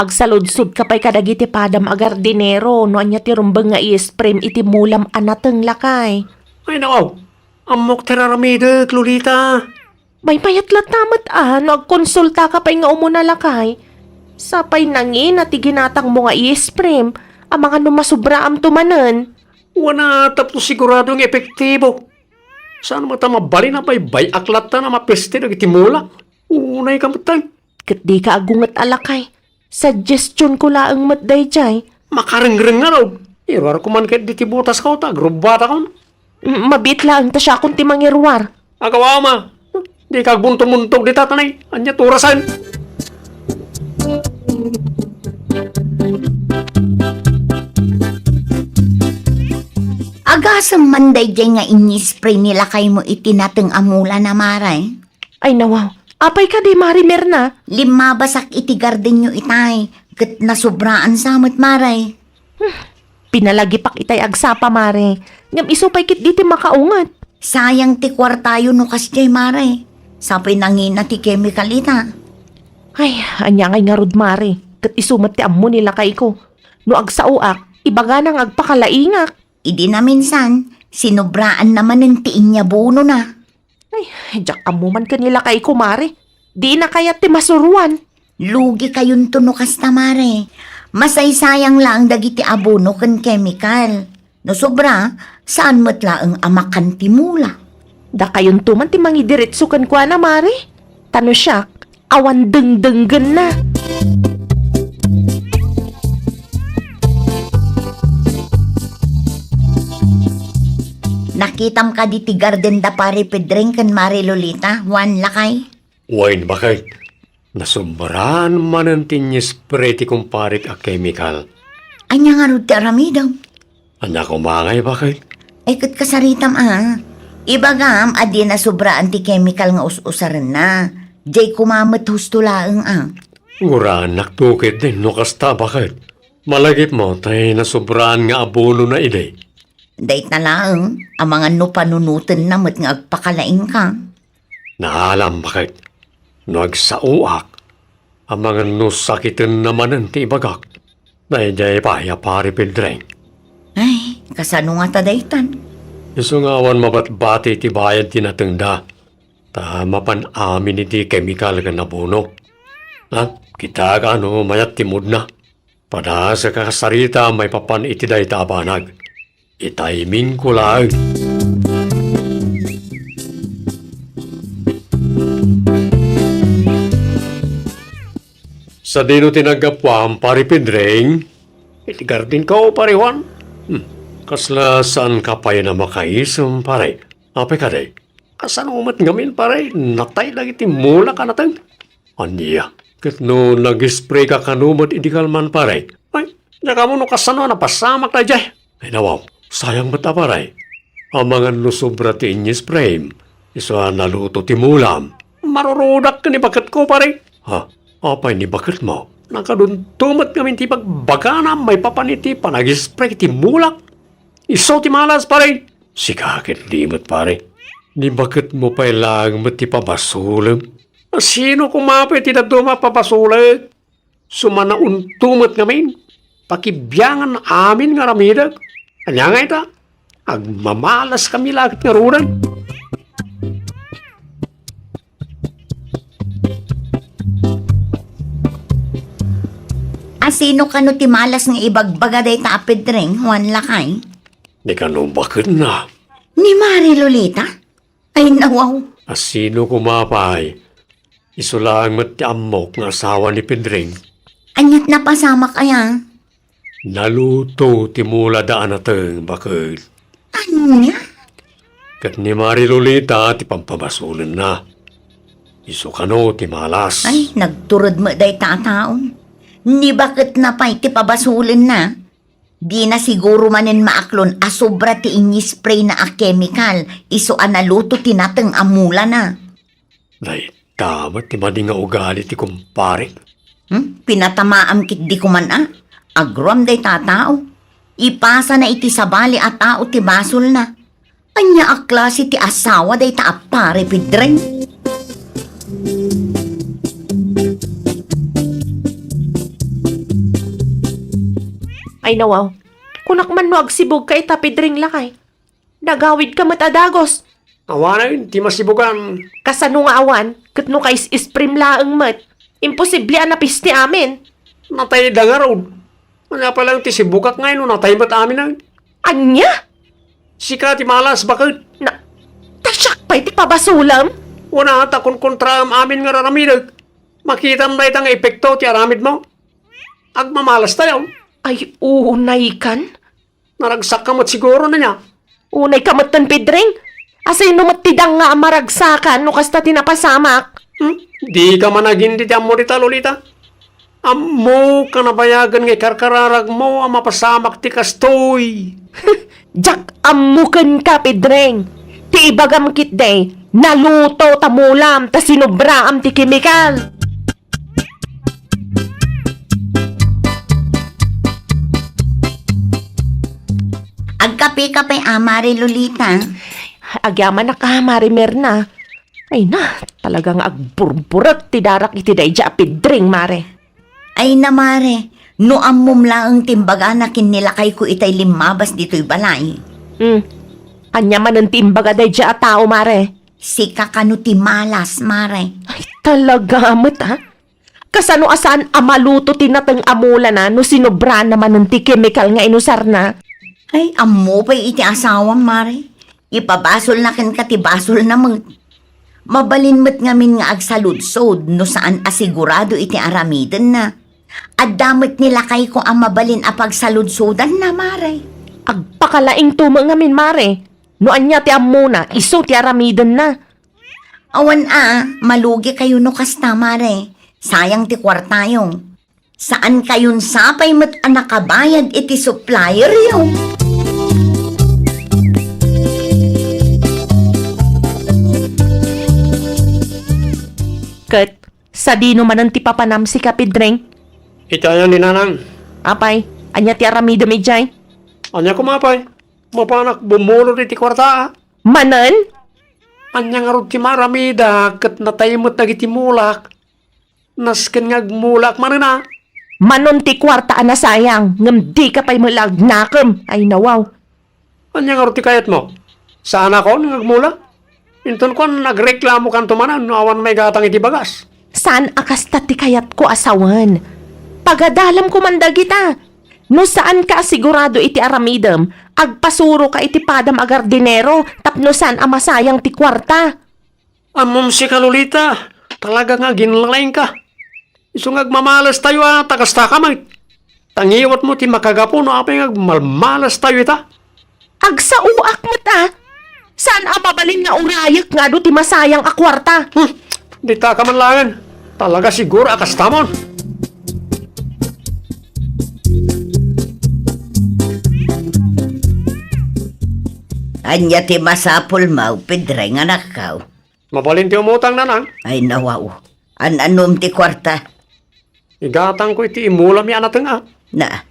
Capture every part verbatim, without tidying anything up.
Agsaludsodka pay kadagiti padam a gardinero no ania ti rumbeng nga i-sprayem iti mulam a nateng, lakay. Ay, nako. Ammok ti raramidek, Lolita. Maymayat latta met a no agkonsultaka pay nga umuna, lakay. Sapay nangina ti ginatangmo nga i-sprayem, amangan no masubraamto manen. Wana, tapno sigurado nga epektibo. Saan met a mabalin a baybay-ak latta a mapeste dagiti mula? Unay ka met, tay. Ket dika agunget a, lakay. Suggestion ko laeng met daydiay. Makarengreng ngarud. Iruarko man ket diti botasko ta agrubbatakon. Mm, mabiit laeng ta siakon ti mangiruar. Agaw a, ma. Dika agbuntomuntog dita, tanay. Ania ti orasen? Agasem man daydiay nga ini-spray ni lakaymo iti nateng a mula na, Mare. Ay, nawaw. Apay kadi, Mare Mirna? Limmabasak iti gardenyo itay, ket nasubraan sa met, Mare. Hmm. Pinalagipak itay agsapa, Mare. Ngem isu pay ketdi ti makaunget. Sayang ti kuartayo no kasdiay, Mare. Sapay nangina ti kemikal ita. Ay, ania ngay ngarud, Mare? Ket isu met ti ammo ni lakayko. No agsaoak, ibagana nga agpakalaingak. Idi naminsan, sinubraanna manen ti inyabunona. Ay, diak ammo man ken ni lakayko, Mare. Dina kayat ti masuruan. Lugikayonto no kasta, Mare. Masaysayang laeng dagiti abono ken kemikal. No sobra, saan met laeng a makan ti mula. Dakayonto man ti mangidiretso kenkuana, Mare. Ta no siak, awan dengdenggenna. Nakitam kadi ti garden da Pare Pedreng ken Mare Lolita, Juan, lakay? Wen, baket. Nasubraan manen ti inyespray ti kumparek a kemikal. Ania ngarud ti aramidem? Ania koma ngay, baket? Ay, ket kasaritam a. Ibagam a di nasubraan ti kemikal nga us-usarenna. Diay koma met husto laeng a. Guraennakto ketdi no kasta, baket. Malagipmo tay nasubraan nga abono na idi. Dayta laeng, amangan no panunotenna met nga agpakalaingka. Naalam, baket. No agsaoak, amangan no sakitenna manen ti ibagak. Daydiay pay a Pare Pedreng. Ay, kasano ngata daytan? Isu nga awan mabatbati ti bayad ti natengda. Ta mapan amin iti kemikal ken abono. Ha? Kitak no mayat ti moodna. Padasek a kasarita maipapan iti dayta a banag. Itimingko laeng. Sadino ti naggapuam, Pare Pedreng? Iti gardenko, Pare Juan. Hmm. Kasla saanka pay a makaisem, pare? Apay kadi? Kasano met ngamin, pare? Natay dagiti mulak a nateng. Ania? Ket no nag-spray ka kano met idi kalman, pare? Ay, diak ammo no kasano a napasamak daydiay. Ay, nawaw, sayang met a, pare. Amangan no sobra ti inyesprayem, isu a naluto ti mulam. Marurudak ken ni baketko, pare. Ha? Apay ni baketmo? Nakadunto met ngamin ti bagbagana maipapan iti panag-spray ti mulak. Isu ti malas, pare. Sika ketdi met, pare. Ni baketmo pay laeng met ti pabasolem. Sino koma pay ti dadduma a pabasolek? Sumanaunto met ngamin. Pakibiangan amin nga aramidek. Ania ngay ta? Agmamalaskami la ket ngaruden. A, sino kano ti malas nga ibagbaga dayta a Pedreng, Juan, lakay? Ni kano baketna? Ni Mare Lolita? Ay, nawaw. A, sino koma pay? Isu laeng met ti ammok nga asawa ni Pedreng. Aniat napasamak aya? Naluto ti mulada a nateng, baket. Ania? Ket ni Mare Lolita ti pampabasolenna. Isu kano ti malas. Ay, nagtured met dayta a tao. Ni baketna pay ti pabasolenna. Dina siguro manen maaklon a sobra ti inyesprayna a kemikal, isu a naluto ti nateng a mulana. Dayta met ti madi nga ugali ti kumparek. Hmm? Pinatamaam ketdi koman a. Agruam dayta a tao. Ipasana iti sabali a tao ti basolna. Ania a klase ti asawa dayta a Pare Pedreng? Ay, nawaw. Kunak man no agsibugka ita, Pedring, lakay. Nagawidka met a dagus. Awanen ti masibugan. Kasano nga awan? Ket no kais-isprim laeng met, imposible a napis ti amin. Natayda ngarud. Ania pay laeng ti sibugak ngay no natay met aminen? Ania? Sika ti malas baket. Na, ta siak pay ti pabasolem? Wen a, ta kunkontraem amin nga raramidek. Makitam dayta nga epekto ti aramidmo. Agmamalas tayo. Ay, unay kan? Naragsakka met siguro, ania? Unay ka metten, Pedring? Asino met ti danga a maragsakan no kasta ti napasamak? Hmm? Dika man agin ti ammo dita, Lolita. Ammok a nabayagen nga ikarkararagmo a mapasamak ti kastoy. Diak ammo kenka, Pedring. Ti ibagam ketdi, naluto ta mulam ta sinobraam ti kemikal. Agkape-kape a, Mare Lolita. Agyamanak a, Mare Mirna. Ay na, talaga nga agburburek ti darak iti daydiay a Pedring, Mare. Ay na, Mare, no ammom laeng ti imbagana ken ni lakayko itay limmabas ditoy balay. Hmm. Ania manen ti imbaga daydiay a tao, Mare? Sika kano ti malas, Mare. Ay, talaga met, ha? Kasano a saan a maluto ti nateng a mulana no sinobraanna manen ti kemikal nga inusarna? Ay, ammo pay iti asawam, Mare. Ipabasolna kenka ti basolna met. Mabalin met ngamin nga agsaludsod no saan a sigurado iti aramidenna. Adda met ni lakayko a mabalin a pagsaludsodanna, Mare. Agpakalaingto met ngamin, Mare. No ania ti ammona, isu ti aramidenna. Awan a, malugi kayo no kasta, Mare. Sayang ti kuartayo. Saan kayon sapay met a nakabayad iti supplieryo. Ket sadino manen ti papanam, sika Pedring? Iti ayan ni Nanang. Apay, ania ti aramidem idiay? Ania koma pay? Mapanak bumulod iti kuarta, a? Manen? Ania ngarud ti maramida ket natay met dagiti mulak? Nasken nga agmulak manen a. Manon ti kuarta a nasayang, ngem dika pay met la agnakem. Ay, nawaw. Ania ngarud ti kayatmo? Saanakon nga agmula? Intonkon, agreklamokanto manen no awan maigatang iti bagas. Saan a kasta ti kayatko a sawen. Pagadalam koman dagita. No saanka a sigurado iti aramidem, agpasuroka iti padam a gardinero tapno saan a masayang ti kuarta. Ammom sika, Lolita, talaga nga aginlalayka. Isu nga agmamalas tayo a, ta kasta ka met. Ta ngiwatmo ti makagapu no apay nga agmalmalas tayo ita. Agsaoak met a. Saan a mabalin nga urayek nga adu ti masayang a kuarta. Hmm, dita ka man laeng. Talaga siguro a kastamon. Ania ti masapulmo, Pedring, anakko? Mabalin ti umutang, Nanang. Ay, nawaw. An-anom ti kuarta? Igatangko iti imulami a nateng-ak. Na,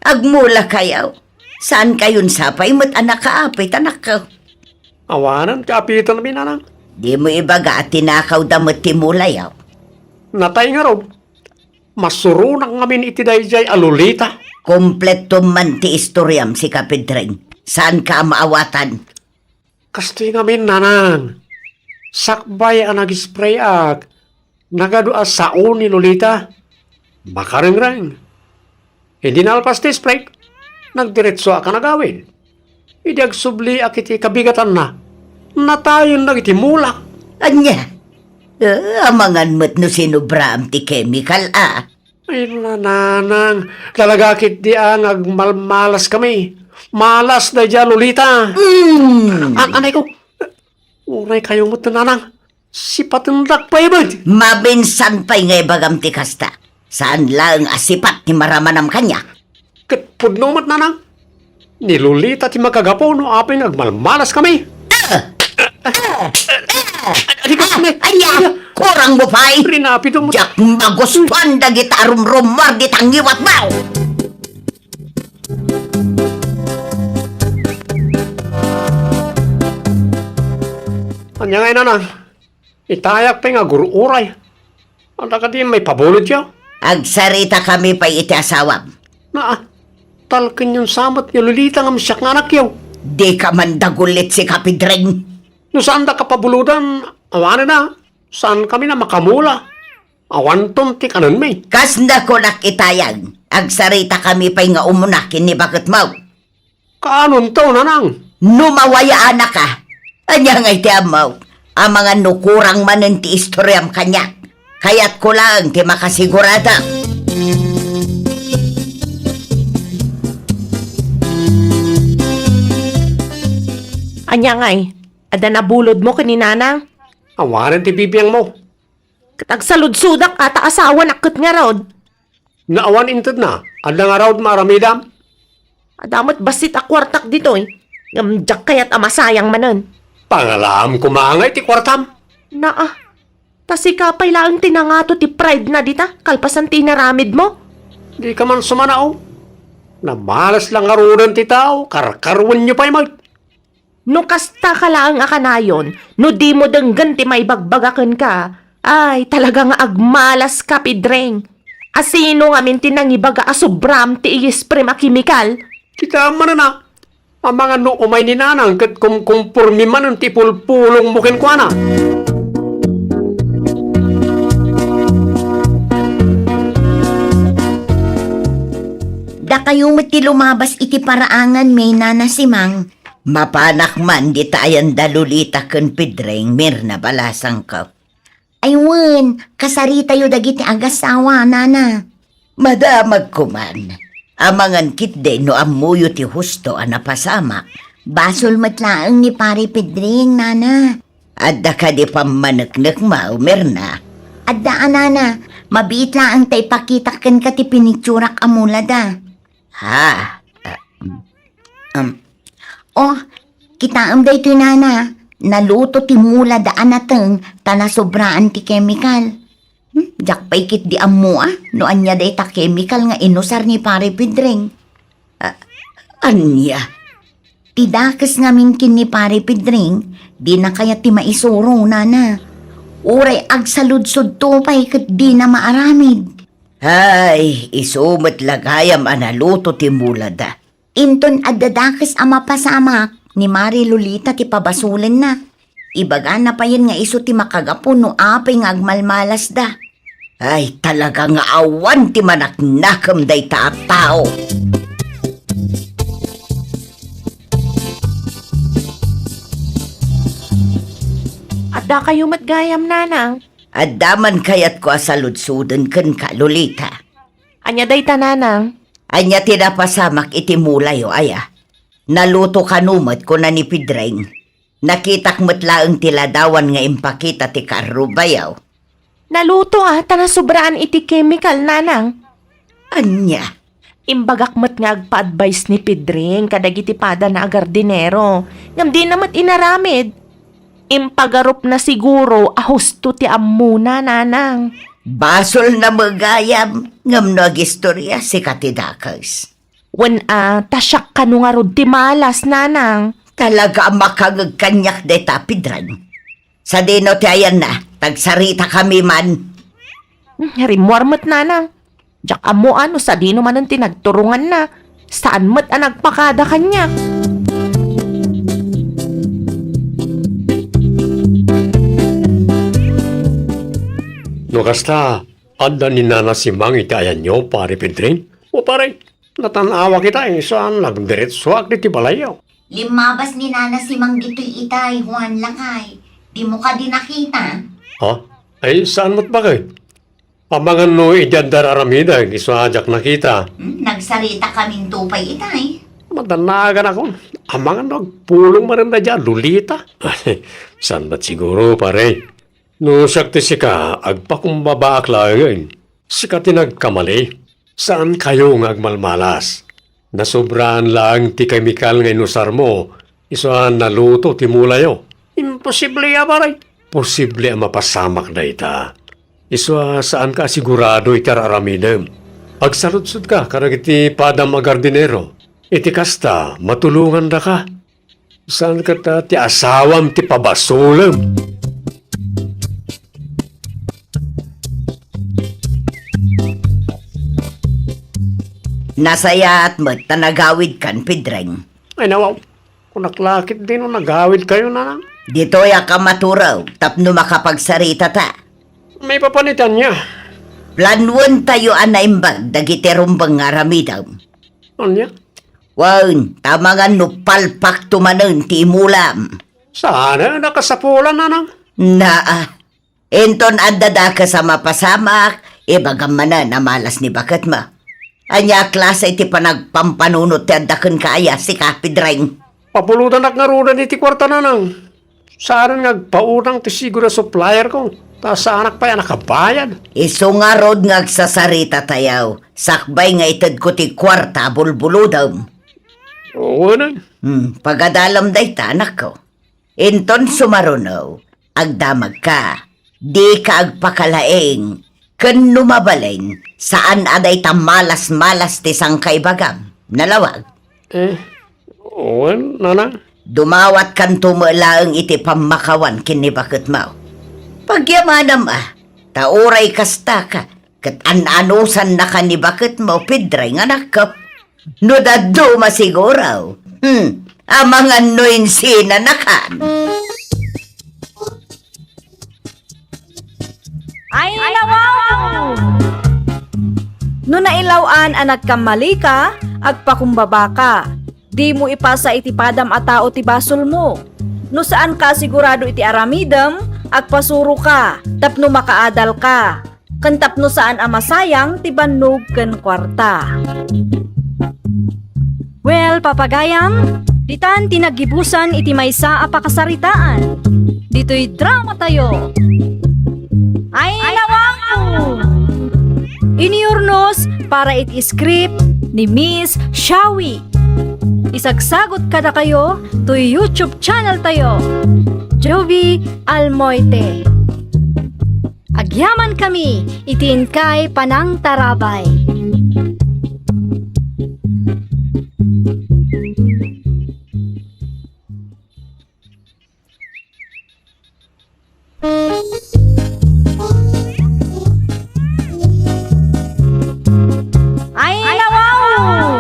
agmula kayo. Saan kayon sapay met a nakaapit, anakko? Awanen ti apitenmi, Nanang. Dimo ibaga a tinakawda met ti mulayo. Natay ngarud. Masuronak ngamin iti daydiay a Lolita. Kompleto man ti istoriam, sika Pedring. Saanka a maawatan. Kastoy ngamin, Nanang. Sakbay a nag-sprayak, nagadu a sao ni Lolita. Makarengreng. Idi nalpas ti spray, nagdiretsoak a nagawid. Idi agsubliak iti kabigatanna, natayen dagiti mulak. Ania? Ah, amangan met no sinobraam ti kemikal, a. Ay, Nanang, talaga ketdi a nga agmalmalas kami. Malas daydiay a Lolita. Mm. An-, anay ko. Uray kayo met, Nanang. Sipatendak pay met. Maminsan pay nga ibagam ti kasta. Saan laeng a sipat ti maramanam kaniak. Ket pudno met, Nanang. Ni Lolita ti makagapu no apay nga agmalmalas kami. Ah! Ah! Ah! Ania? Kurang mo pay? Rinapido mo. Diak magustuan dagita a rumrumuar dita ngiwatmo. Ania ngay, Nanang? Itayak pay nga agur-uray. Adda kadi maipabulodyo? Agsaritakami pay iti asawam. Naa, Talkenyon sa met ni Lolita ngem siak nga anakyo. Dika man dagullit, sika, Pedring. No saanda kapabulodan, awanen a, saan kami a makamula. Awanton ti kanenmi. Kasna kunak itayan, agsarita kami pay nga umuna ken ni baketmo. Kaanonto, nanang? No mawayaanaka, ania ngay ti ammok? Amangan no kurang manen ti istoriam kaniak. Kayatko laeng ti makasigurado. Ania ngay? Adda nabulodmo ken ni nanang? Awanen ti bibiangmo. Ket agsaludsodak a ta asawanak ket ngarud. No awan intedna, adda ngarud maaramidam? Adda met bassit a kuartak ditoy, ngem diak kayat a masayang manen. Pangalaam koma ngay ti kuartam. Naa, ta sika pay laeng ti nangato ti pride na dita, kalpasan ti inaramidmo. Dika man sumanao. Namalas la ngaruden ti tao, karkaruenyo pay met. No kastaka laeng a kanayon, no dimo denggen ti maibagbaga kenka, ay, talaga nga agmalaska, Pedring. Asino ngamin ti nangibaga a sobram ti iisprem a kemikal? Kitaem manen a, amangan no umay ni nanang ket kumkumpormi manen ti pulpulongmo kenkuana. Dakayo met ti lumabas iti paraanganmi, Nana Simang. Mapanak man dita ayan da Lolita ken Pedring, Mirna, balasangko. Ay wen, kasaritayo dagiti agasawa, nana. Madamagko man. Amangan ketdi no ammoyo ti husto a napasamak. Basol met laeng ni Pare Pedring, nana. Adda kadi pammaneknekmo, Mirna? Adda a, nana. Mabiit laeng ta ipakitak kenka ti pinitsurak a mulada. Ha? Ah, um, um. Oh, kitaem daytoy, nana. Naluto ti mulada a nateng ta nasobraan ti kemikal. Hmm, diak pay ketdi ammo a no ania dayta kemikal nga inusar ni Pare Pedring. Ah, ania? Ti dakes ngamin ken ni Pare Pedring, dina kayat ti maisuro, nana. Uray agsaludsodto pay ket dina maaramid. Ay, isu met la gayam a naluto ti mulada. Inton adda dakes a mapasamak, ni Mari Lolita ti pabasolenna. Ibagana payen nga isu ti makagapu no apay nga agmalmalasda. Ay, talaga nga awan ti manaknakem dayta a tao. Adda kayo met gayam, nanang? Adda man kayatko a saludsoden kenka, Lolita. Ania dayta, nanang? Ania ti napasamak iti mulayo, aya? Naluto kano met, kuna ni Pedring. Nakitak met laeng ti ladawan nga impakita ti karrubayo. Naluto a, ta nasobraan iti kemikal, nanang. Ania? Imbagak met nga agpa-advice ni Pedring kadagiti padana a gardinero, ngem dina met inaramid. Impagarupna siguro a husto ti ammona, nanang. Basolna met gayam, ngem no agistoria, sika ti dakes. Wen a, ta siak kano ngarud ti malas, nanang. Talaga a makangeg kaniak dayta, Pedring. Sadino ti ayanna, ta agsaritakami man. Hmm, rimmuar met, nanang. Diak ammo a no sadino manen ti nagturonganna. Saan met a nagpakada kaniak. No kasta, adda ni Nana Simang iti ayanyo, Pare Pedring? O, pare, natanawak ita, insan nagdiretsoak diti balayyo. Limmabas ni Nana Simang ditoy itay, Juan, lakay. Dimo kadi nakita? Ha? Ay, saan met bakay? Amangan no idi adda aramiden, isu a diak nakita. Hmm, nagsarita kaminto pay itay. Madanagan akon. Amangan no agpulong manen dayta a Lolita. Saan met siguro, pare? No siak ti sika, agpakumbabaak laengen. Sika ti nagkamali. Saan kayo nga agmalmalas. Nasobraan laeng ti kemikal nga inusarmo, isu a naluto ti mulayo. Imposible a, pare. Posible a mapasamak dayta. Isu a saanka a sigurado iti ar-aramidem. Agsaludsodka kadagiti padam a gardinero. Iti kasta, matulongandaka. Saan kata ti asawam ti pabasolem? Nasayaat met ta nagawidkan, Pedreng. Ay, nawaw. Kunak la ketdi no nagawidkayo, nanang. Ditoy a kamaturew tapno makapagsaritata. Maipapan iti ania? Planuentayo a naimbag dagiti rumbeng nga aramidem. Ania? Wen, ta amangan no palpakto manen ti imulam. Saan a nakasapulan, nanang? Naa. Inton adda dakes a mapasamak, ibagam manen a malas ni baketmo. Ania a klase ti panagpampanunot ti adda kenka aya, sika, Pedreng? Pabulodanak ngaruden iti kuarta, nanang. Saanen nga agpautang ti sigud a supplierko, ta saanak pay a nakabayad. Isu ngarud nga agsasaritatayo, sakbay nga itedko ti kuarta a bulbulodem. Wen. Hmm, pagadalem dayta, anakko. Inton sumaruno, agdamagka. Dika agpakalaing, ken no mabalin, saan a dayta malas-malas ti sangkaibagam. Nalawag? Eh, wen, nanang. Dumawatkanto met laeng iti pammakawan ken ni baketmo. Pagyamanem a, ta uray kasta ka, ket an-anusannaka ni baketmo, Pedreng, anakko. No dadduma siguro, hmm, amangan no insinanakan. Ay, nawaw! No nailaw-an a nagkammalika, agpakumbabaka. Dimo ipasa iti padam a tao ti basolmo. No saanka a sigurado iti aramidem, agpasuroka tapno makaadalka. Ken tapno saan a masayang ti bannog ken kuarta. Well, papagayam, ditan ti naggibusan iti maysa a pakasaritaan. Ditoy dramatayo. Ay, nawaw! Iniurnos para iti script ni Miss Shawi. Isagsagot kadakayo toy YouTube channel tayo, Jovi Almoite. Agyamankami iti inkay panangtarabay. Ay, nawaw!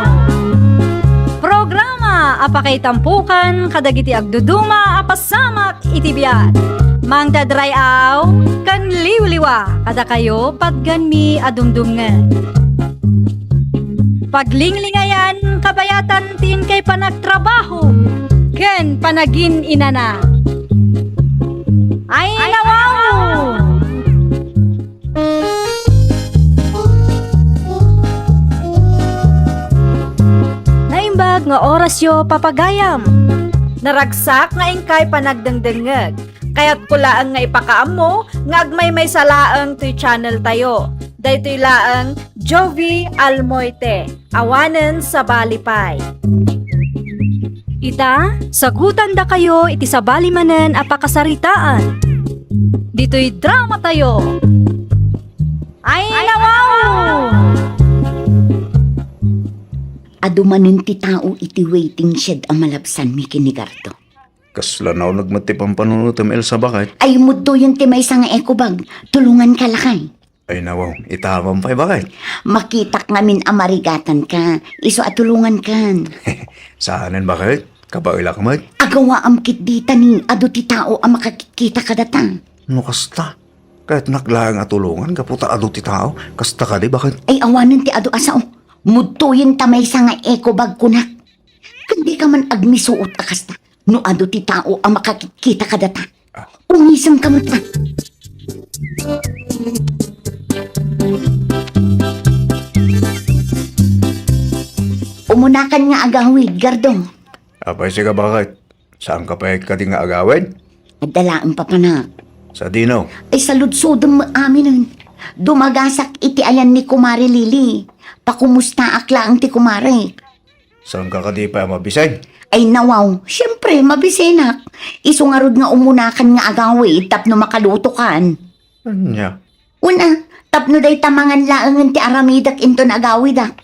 Programa a pakaitampokan kadagiti agduduma a pasamak iti biag. Mangdadray-aw ken liwliwa kadakayo patganmi a dumdumngeg. Paglinglingayan kabayatan ti inkay panagtrabaho ken panagin-inana. Ay, nawaw! Naimbag nga orasyo, papagayam. Naragsak nga inkay panagdengdengngeg. Kayatko laeng nga ipakaammo nga agmaymaysa laeng toy channel tayo. Daytoy laeng Jovi Almoite, awanen sabali pay. Ita, sagutandakayo iti sabali manen a pakasaritaan. Ditoy dramatayo. Ay, nawaw! Adu manen ti tao iti waiting shed a malabsanmi ken ni Gardo. Kasla nauneg met ti pampanunotem, Elsa, baket? Ay, mudtoyen ti maysa nga eco bag. Tulonganka, lakay. Ay, nawaw, itaman pay, baket? Makitak ngamin a marigatanka. Isu a tulongankan. Saanen, baket? Kabaelak met? Agawaam ketdi ta ni adu ti tao a makakitkita kadata. No kasta, kayatnak laeng a tulongan gapu ta adu ti tao. Kasta kadi, baket? Ay, awanen ti adu a sao. Mudtoyen ta maysa nga eco bag kunak. Ken dika man agmisuot a kasta no adu ti tao a makakitkita kadata. Umisemka met a. Umunakan nga agawid, Gardo. Apay, sika, baket? Saanka pay kadi nga agawid? Adda laeng papanak. Sadino? Ay, saludsodem met aminen. Dumagasak iti ayan ni Kumare Lily. Pakumustaak laeng ti kumare. Saanka kadi pay a mabisen? Ay, nawaw, siempre, mabisenak. Isu ngarud nga umunakan nga agawid tapno makalutokan. Ania? Una, tapno dayta mangan laengen ti aramidek inton agawidak.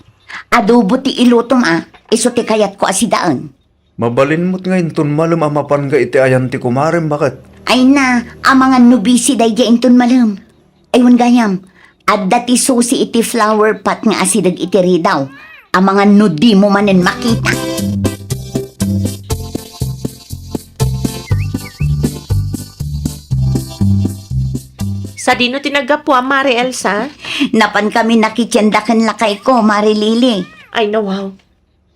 Adobo ti ilutom a, isu ti kayatko a sidaen. Mabalin met nga inton malem a mapanga iti ayan ti kumarem, baket? Ay na, amangan no busy daydiay inton malem. Ay, wen gayam, adda ti susi iti flower pot nga asideg iti ridaw. Amangan no dimo manen makita. Sadino ti naggapuam, Mare Elsa? Napankami nakitienda ken lakayko, Mare Lily. Ay, nawaw.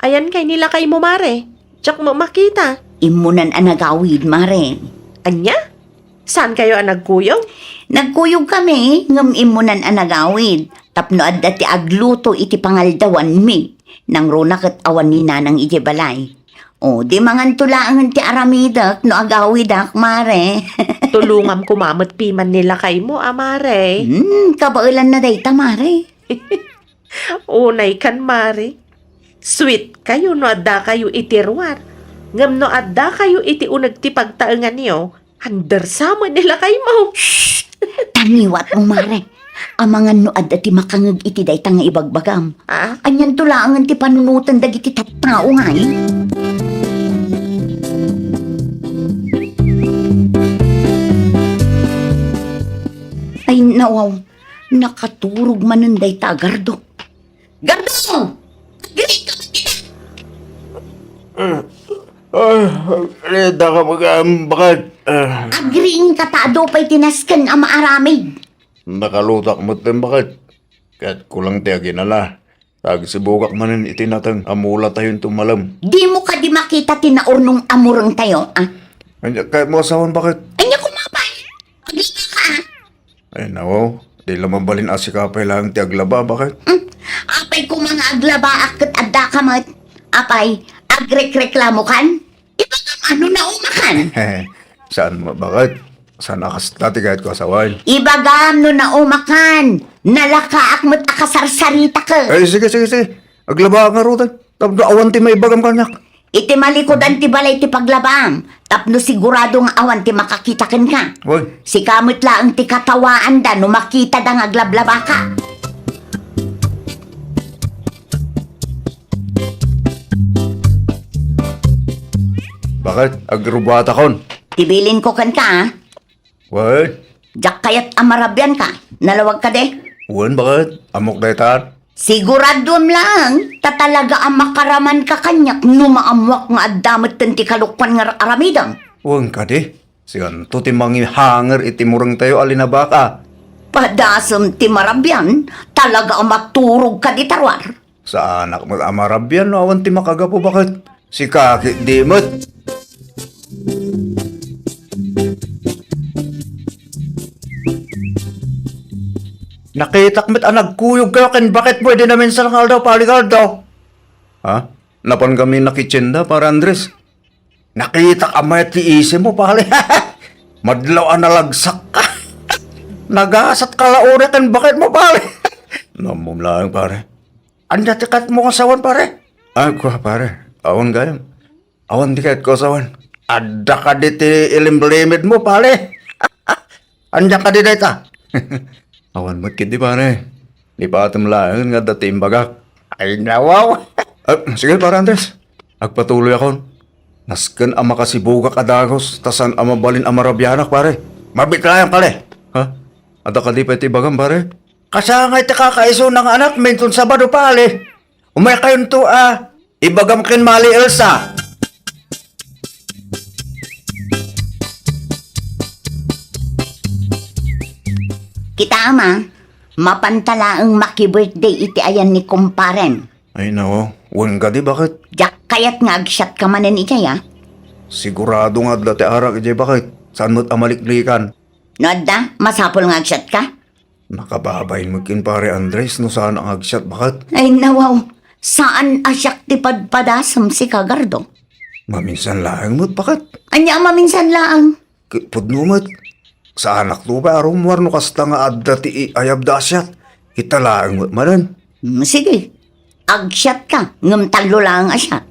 Ayan kay ni lakaymo, Mare? Diak met makita. Immunan a nagawid, Mare. Ania? Saankayo a nagkuyog? Nagkuyogkami, ngem immunan a nagawid. Tapno adda ti agluto iti pangaldawanmi. Nangruna ket awan ni Nanang idiay balay. O, di manganto laengen ti aramidek no agawidak, Mare. Tulongam koma met piman ni lakaymo a, Mare. Hmm, kabaelanna dayta, Mare. Unaykan, Mare. Sweetkayo no addakayo iti ruar. Ngem no addakayo iti uneg ti pagtaenganyo, andersa met ni lakaymo. Shh! Tangiwatmo, Mare. Amangan no adda ti makangeg iti dayta nga ibagbagam. Ah? Anianto laengen ti panunoten dagiti tattao ngay? Ay, nawaw. Nakaturog manen dayta a Gardo. Gardo! Agriingka met ita! Ah, ah, daka magam, bakit? Ah. Agriingka ta adu pay ti nasken a maaramid. Nakalutak met ten, bakit? Ket kulang ti aginana. Ta agsibugak manen iti nateng a mulatayo inton malem. Dimo kadi makita ti naurnong a murengtayo, a? Ania kayatmo a sawen, bakit? Ania koma pay? Aglaba ka, a? Ay, nawaw. Di la mabalin a sika pay laeng ti aglaba, bakit? Hmm. Apay koma nga aglabaak ket addaka met? Apay, agrekreklamokan? Ibagam a no naumakan. Saan met, bakit? Saan a kasta ti kayatko a sawen? Ibagam no naumakan. Nalakaak met a kasarsarita ket. Ay, sige, sige, sige. Aglabaak ngaruden. Tapno awan ti maibagam kaniak. Iti malikudan ti balay ti paglabaam, tapno sigurado nga awan ti makakita kenka. Wen. Sika met laeng ti katawaanda no makitada nga aglablabaka. Bakit? Agrubuatakon. Ti bilinko kenka, a? Wen. Diak kayat a marabianka. Nalawag kadi? Wen, bakit? Ammok daytan? Siguraduem laeng, ta talaga a makaramanka kaniak no maammoak nga adda metten ti kalokuan nga ar-aramidem. Wen kadi? Sikanto ti mangihanger iti murengtayo a linabaka. Padasem ti marabian, talaga a maturog kadi ta ruar. Saanak met a marabian no awan ti makagapu, bakit? Sika ketdi met. Nakitak met a nagkuyogkayo ken baketmo idi naminsan nga aldaw, Pari Gardo. Ha? Napankami nakitienda, Pare Andres. Nakitak a mayat ti isimo, pare. Madlaw a nalagsakka. Nagasatka la unay ken baketmo, pare. Nammom laeng, pare. Ania ti kayatmo a sawen, pare? Ah, kua, pare. Awan gayam. Awan ti kayatko a sawen. Adda kadi ti ilimlimedmo, pare. Ania kadi dayta? Awan met ketdi, pare. Lipatem laeng nga adda ti imbagak. Ay, nawaw. Ah, sige, Pare Andres. Agpatuloyakon. Nasken a makasibugak a dagus, ta saan a mabalin a marabianak, pare. Mabiit laeng, pare. Ha? Adda kadi pay ti ibagam, pare? Kasangay ti kakaisuna nga anakmi inton Sabado, pare. Umaykayonto a ibagam ken Mare Elsa. Kitaem a, mapanta laeng maki-birthday iti ayan ni kumparem. Ay, nawaw. Wen kadi, bakit? Diak kayat nga agsiatka manen idiay, a. Sigurado nga adda ti arak idiay, bakit? Saan met a maliklikan? No adda, masapul nga agsiatka. Nakababain met ken Pare Andres no saan a nga agsiat, bakit? Ay, nawaw. Saan a siak ti padpadasem, sika, Gardo. Maminsan laeng met, bakit? Ania a maminsan laeng? Ket pudno met. Saanakto pay a rummuar no kasta nga adda ti iayabda a siat. Kita laeng met manen. Mm, sige. Agsiatka, ngem tallo laeng a siat.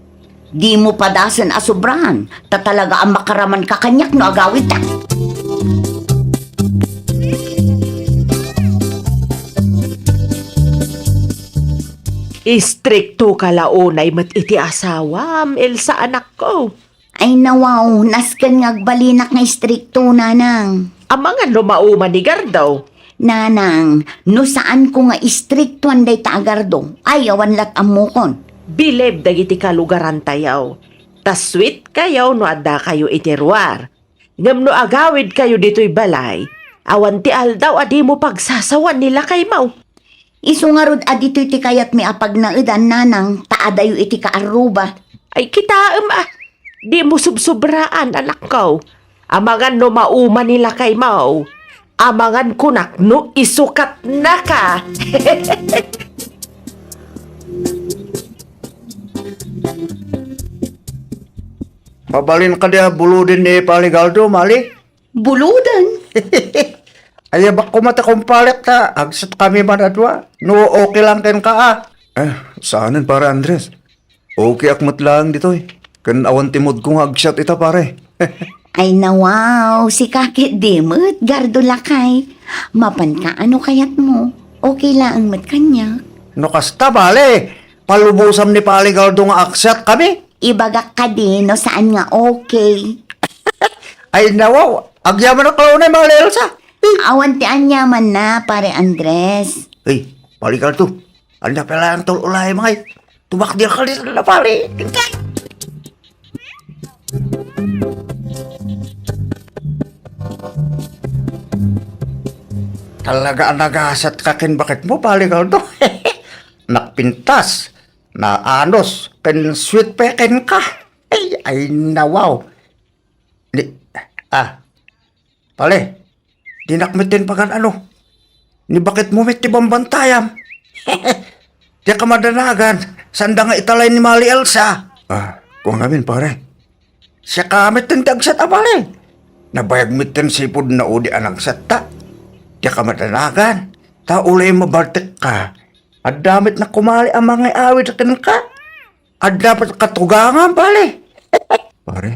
Dimo padasen a sobraan, ta talaga a makaramanka kaniak no agawidta. Istriktoka la unay met iti asawam, Elsa, anakko. Ay, nawaw, nasken nga agbalinak nga istrikto, nanang. Amangan no mauma ni Gardo, Nanang, no saanko nga istriktuan dayta a gardo, ay awan lat ammokon. Bilib dagiti kalugarantayo. Ta sweet kayo no adda kayo iti ruar. Ngem no agawid kayo ditoy balay, awan ti aldaw a dimo pagsasawan ni lakaymo. Isu ngarud a ditoy ti kayatmi a pagnaedan, nanang, ta adayo iti kaarruba. Ay, kitaem a, dimo subsubraan, anakko. Amangan no mauma ni lakaymo. Amangan kunak no isukatnaka. Mabalin kadi a buloden ni Paligaldo, Mali? Buloden? Ay, abak koma ta kumpalet ta, agset kami man a dua. No okay lang kenka, a. Eh, saanen, Pare Andres. Okay ak met laeng ditoy. Ken awan ti moodko nga agsiat ita, pare. Ay, nawaw, sika ketdi met, Gardo lakay. Mapanka a no kayatmo. Okay laeng met kaniak. No kasta, Pare, palubosam ni Paligaldo nga agsiat kami. Ibagak kadi no saan nga okay. Ay, nawaw, agyamanak laeng ni Mali Elsa. Awan ti anyamanna, Pare Andres. Ay, Paligaldo, ania pay laeng ti ul-ulaymo ngay? Tumakder ka dita, Pare. Talaga a nagasiatka ken baketmo, Paligaldo. Nakpintas, naanos, ken sweet pay kenka. Ay, ay, nawaw. Ni, ah, Pare, dinak met ken pagan-ano. Ni baketmo met ti bambantayam. Diak madanagan, saanda nga italay ni Mali Elsa. Ah, kua ngamin, pare. Siaka met ti agsiat a, pare. Nabayag met ti sipud na udi a nagsiatta. Diak madanagan, ta uliay mabartekka, adda met nakumali a mangiawid kenka. Adda met katugangan, pare. Pare,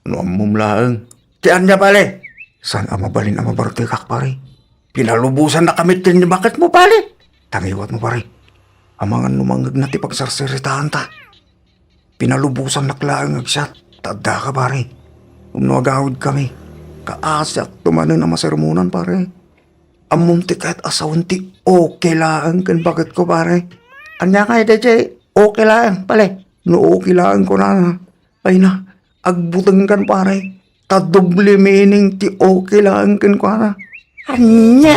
no ammom laeng. Ti ania, pare? Saan a mabalin a mabartekak, pare? Pinalubosannaka met ken ni baketmo, pare. Ta ngiwatmo, pare. Amangan no mangngegna ti pagsarsaritaanta. Pinalubosannak laeng nga agsiat, ta addaka, pare. Wenno agawidkami, kaasiakto manen a masermonan, pare. Ammom ti kayat a sawen ti okay laeng ken baketko, pare. Ania ngay daydiay okay laeng, pare? No okay laeng kunana, ay na, agbutengkan, pare. Ta doble meaning ti okay laeng kenkuana. Ania?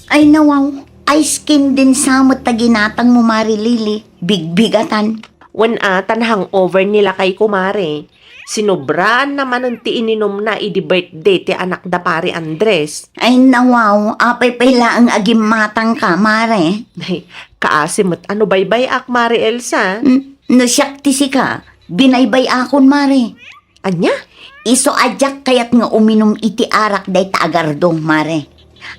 Ay, nawaw, ice candy sa met ta ginatangmo, Mare Lily. Bigbigatan. Wen a, ta na-hangover ni lakayko, Mare. Sinobraanna manen ti ininumna idi birthday ti anakda, Pare Andres. Ay, nawaw, apay pay laeng a gimmatangka, Mare? Ay, kaasi met a no baybay-ak, Mare Elsa. N-, no siak ti sika, binaybay-akon, Mare. Ania? Isu a diak kayat nga uminum iti arak dayta a Gardo, Mare.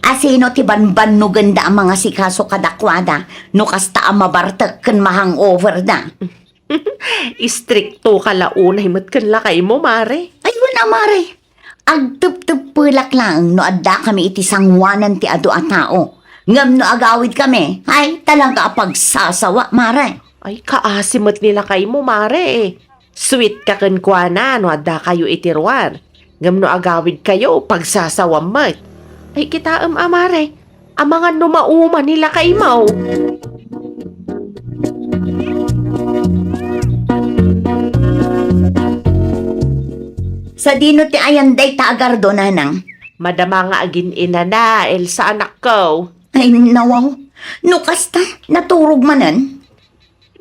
Asino ti banbannogenda a mangasikaso kadakuada no kasta a mabartek ken ma-hangoverda? Istriktoka la unay met ken lakaymo, Mare. Ay, wen a, Mare. Agtepteppelak laeng no addakami iti sangoanan ti adu a tao. Ngem no agawidkami, ay, talaga a pagsasawa, Mare. Ay, kaasi met ni lakaymo, Mare. Sweet ka kenkuana no addakayo iti ruar. Ngem no agawidkayo, pagsasawam met. Ay, kitaem a, Mare. Amangan no mauma ni lakaymo. Sadino ti ayan dayta a Gardo, nanang? Madama nga agin-inana, Elsa, anakko. Ay, nawaw. No kasta, naturog manen.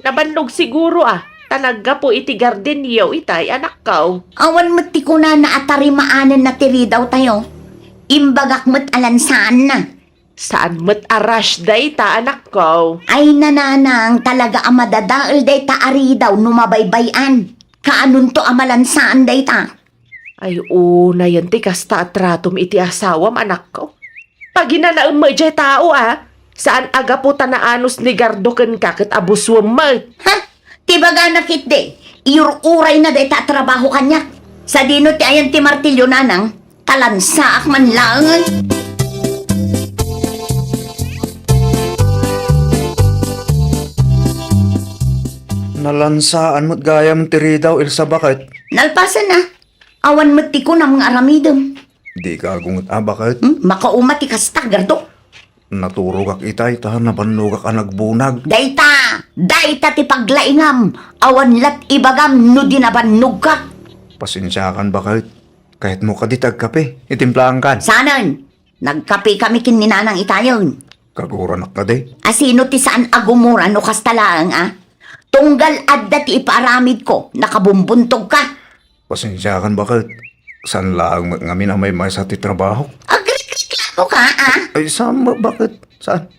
Nabannog siguro a, ta naggapu iti gardenyo itay, anakko. Awan met ti kunana a tarimaanen na ti ridawtayo. Imbagak met a lansaanna. Saan met a rush dayta, anakko. Ay, nanang, talaga a madadael dayta a ridaw no mabaybay-an. Kaanonto a malansaan dayta? Ay, unayen ti kasta a tratom iti asawam, anakko. Paginanaem met diay tao a, saan a gapu ta naanos ni Gardo kenka ket abusuem met. Ha? Ti bagana ketdi, iyur-urayna dayta a trabaho kaniak. Sadino ti ayan ti martilyo, nanang? Ta lansaak man laengen. Nalansaan met gayam ti ridaw, Elsa, baket. Nalpasen a. Awan met ti kunam nga aramidem. Dika agunget a, baket. Hmm? Makauma ti kasta, Gardo. Naturogak itay ta nabannogak a nagbunag. Dayta! Dayta ti paglaingam! Awan lat ibagam no di nabannogka. Pasensiakan, baket. Kayatmo kadi ti agkape? Itimplaankan. Sanen? Nagkape kami ken ni Nanang itayen. Kaguranak kadi? Asino ti saan a gumura no kasta laeng a? Tunggal adda ti ipaaramidko, nakabumbuntogka. Pasensiakan, baket. Saan laeng met ngamin a maymaysa ti trabaho. Agreklamo ka, a? Ay, saan met, baket? Saan?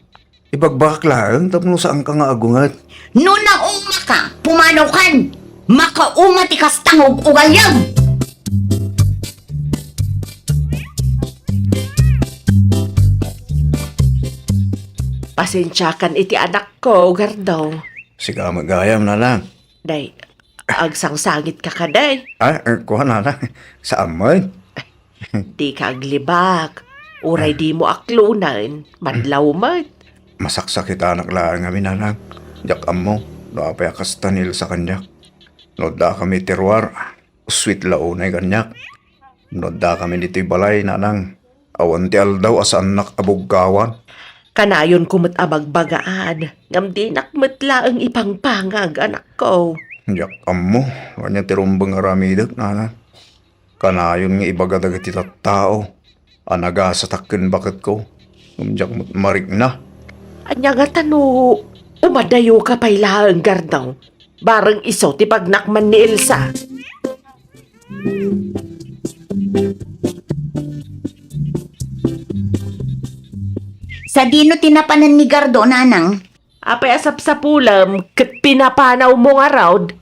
Ibagbagak laeng tapno saanka nga agunget. No nauma ka, pumanaw kan! Makauma ti kasta nga ug-ugaliam! Pasensiakan iti anakko, Gardo. Sika met gayam, Nanang. Day, agsangsangitka kadi? Ah, eh, kuan, Nanang. Saan met? Dika aglibak. Uray dimo aklonen, madlaw met. Masaksakitanak laeng ngamin, Nanang. Diak ammo no apay a kasta ni Elsa kaniak. No addakami iti ruar, sweet la unay kaniak. No addakami ditoy balay, Nanang, awan ti aldaw a saannak a buggawan. Kanayonko met a bagbagaad, ngem dinak met laeng ipangpangag, anakko. Diak ammo no ania ti rumbeng nga aramidek, Nanang. Kanayon nga ibaga dagiti tattao a nagasatak ken baketko, ngem diak met marikna. Ania ngata no umadayoka pay laeng, Gardo? Bareng isu ti pagnakman ni Elsa. Sadino ti napanen ni Gardo, Nanang? Apay a sapsapulem ket pinapanawmo ngarud?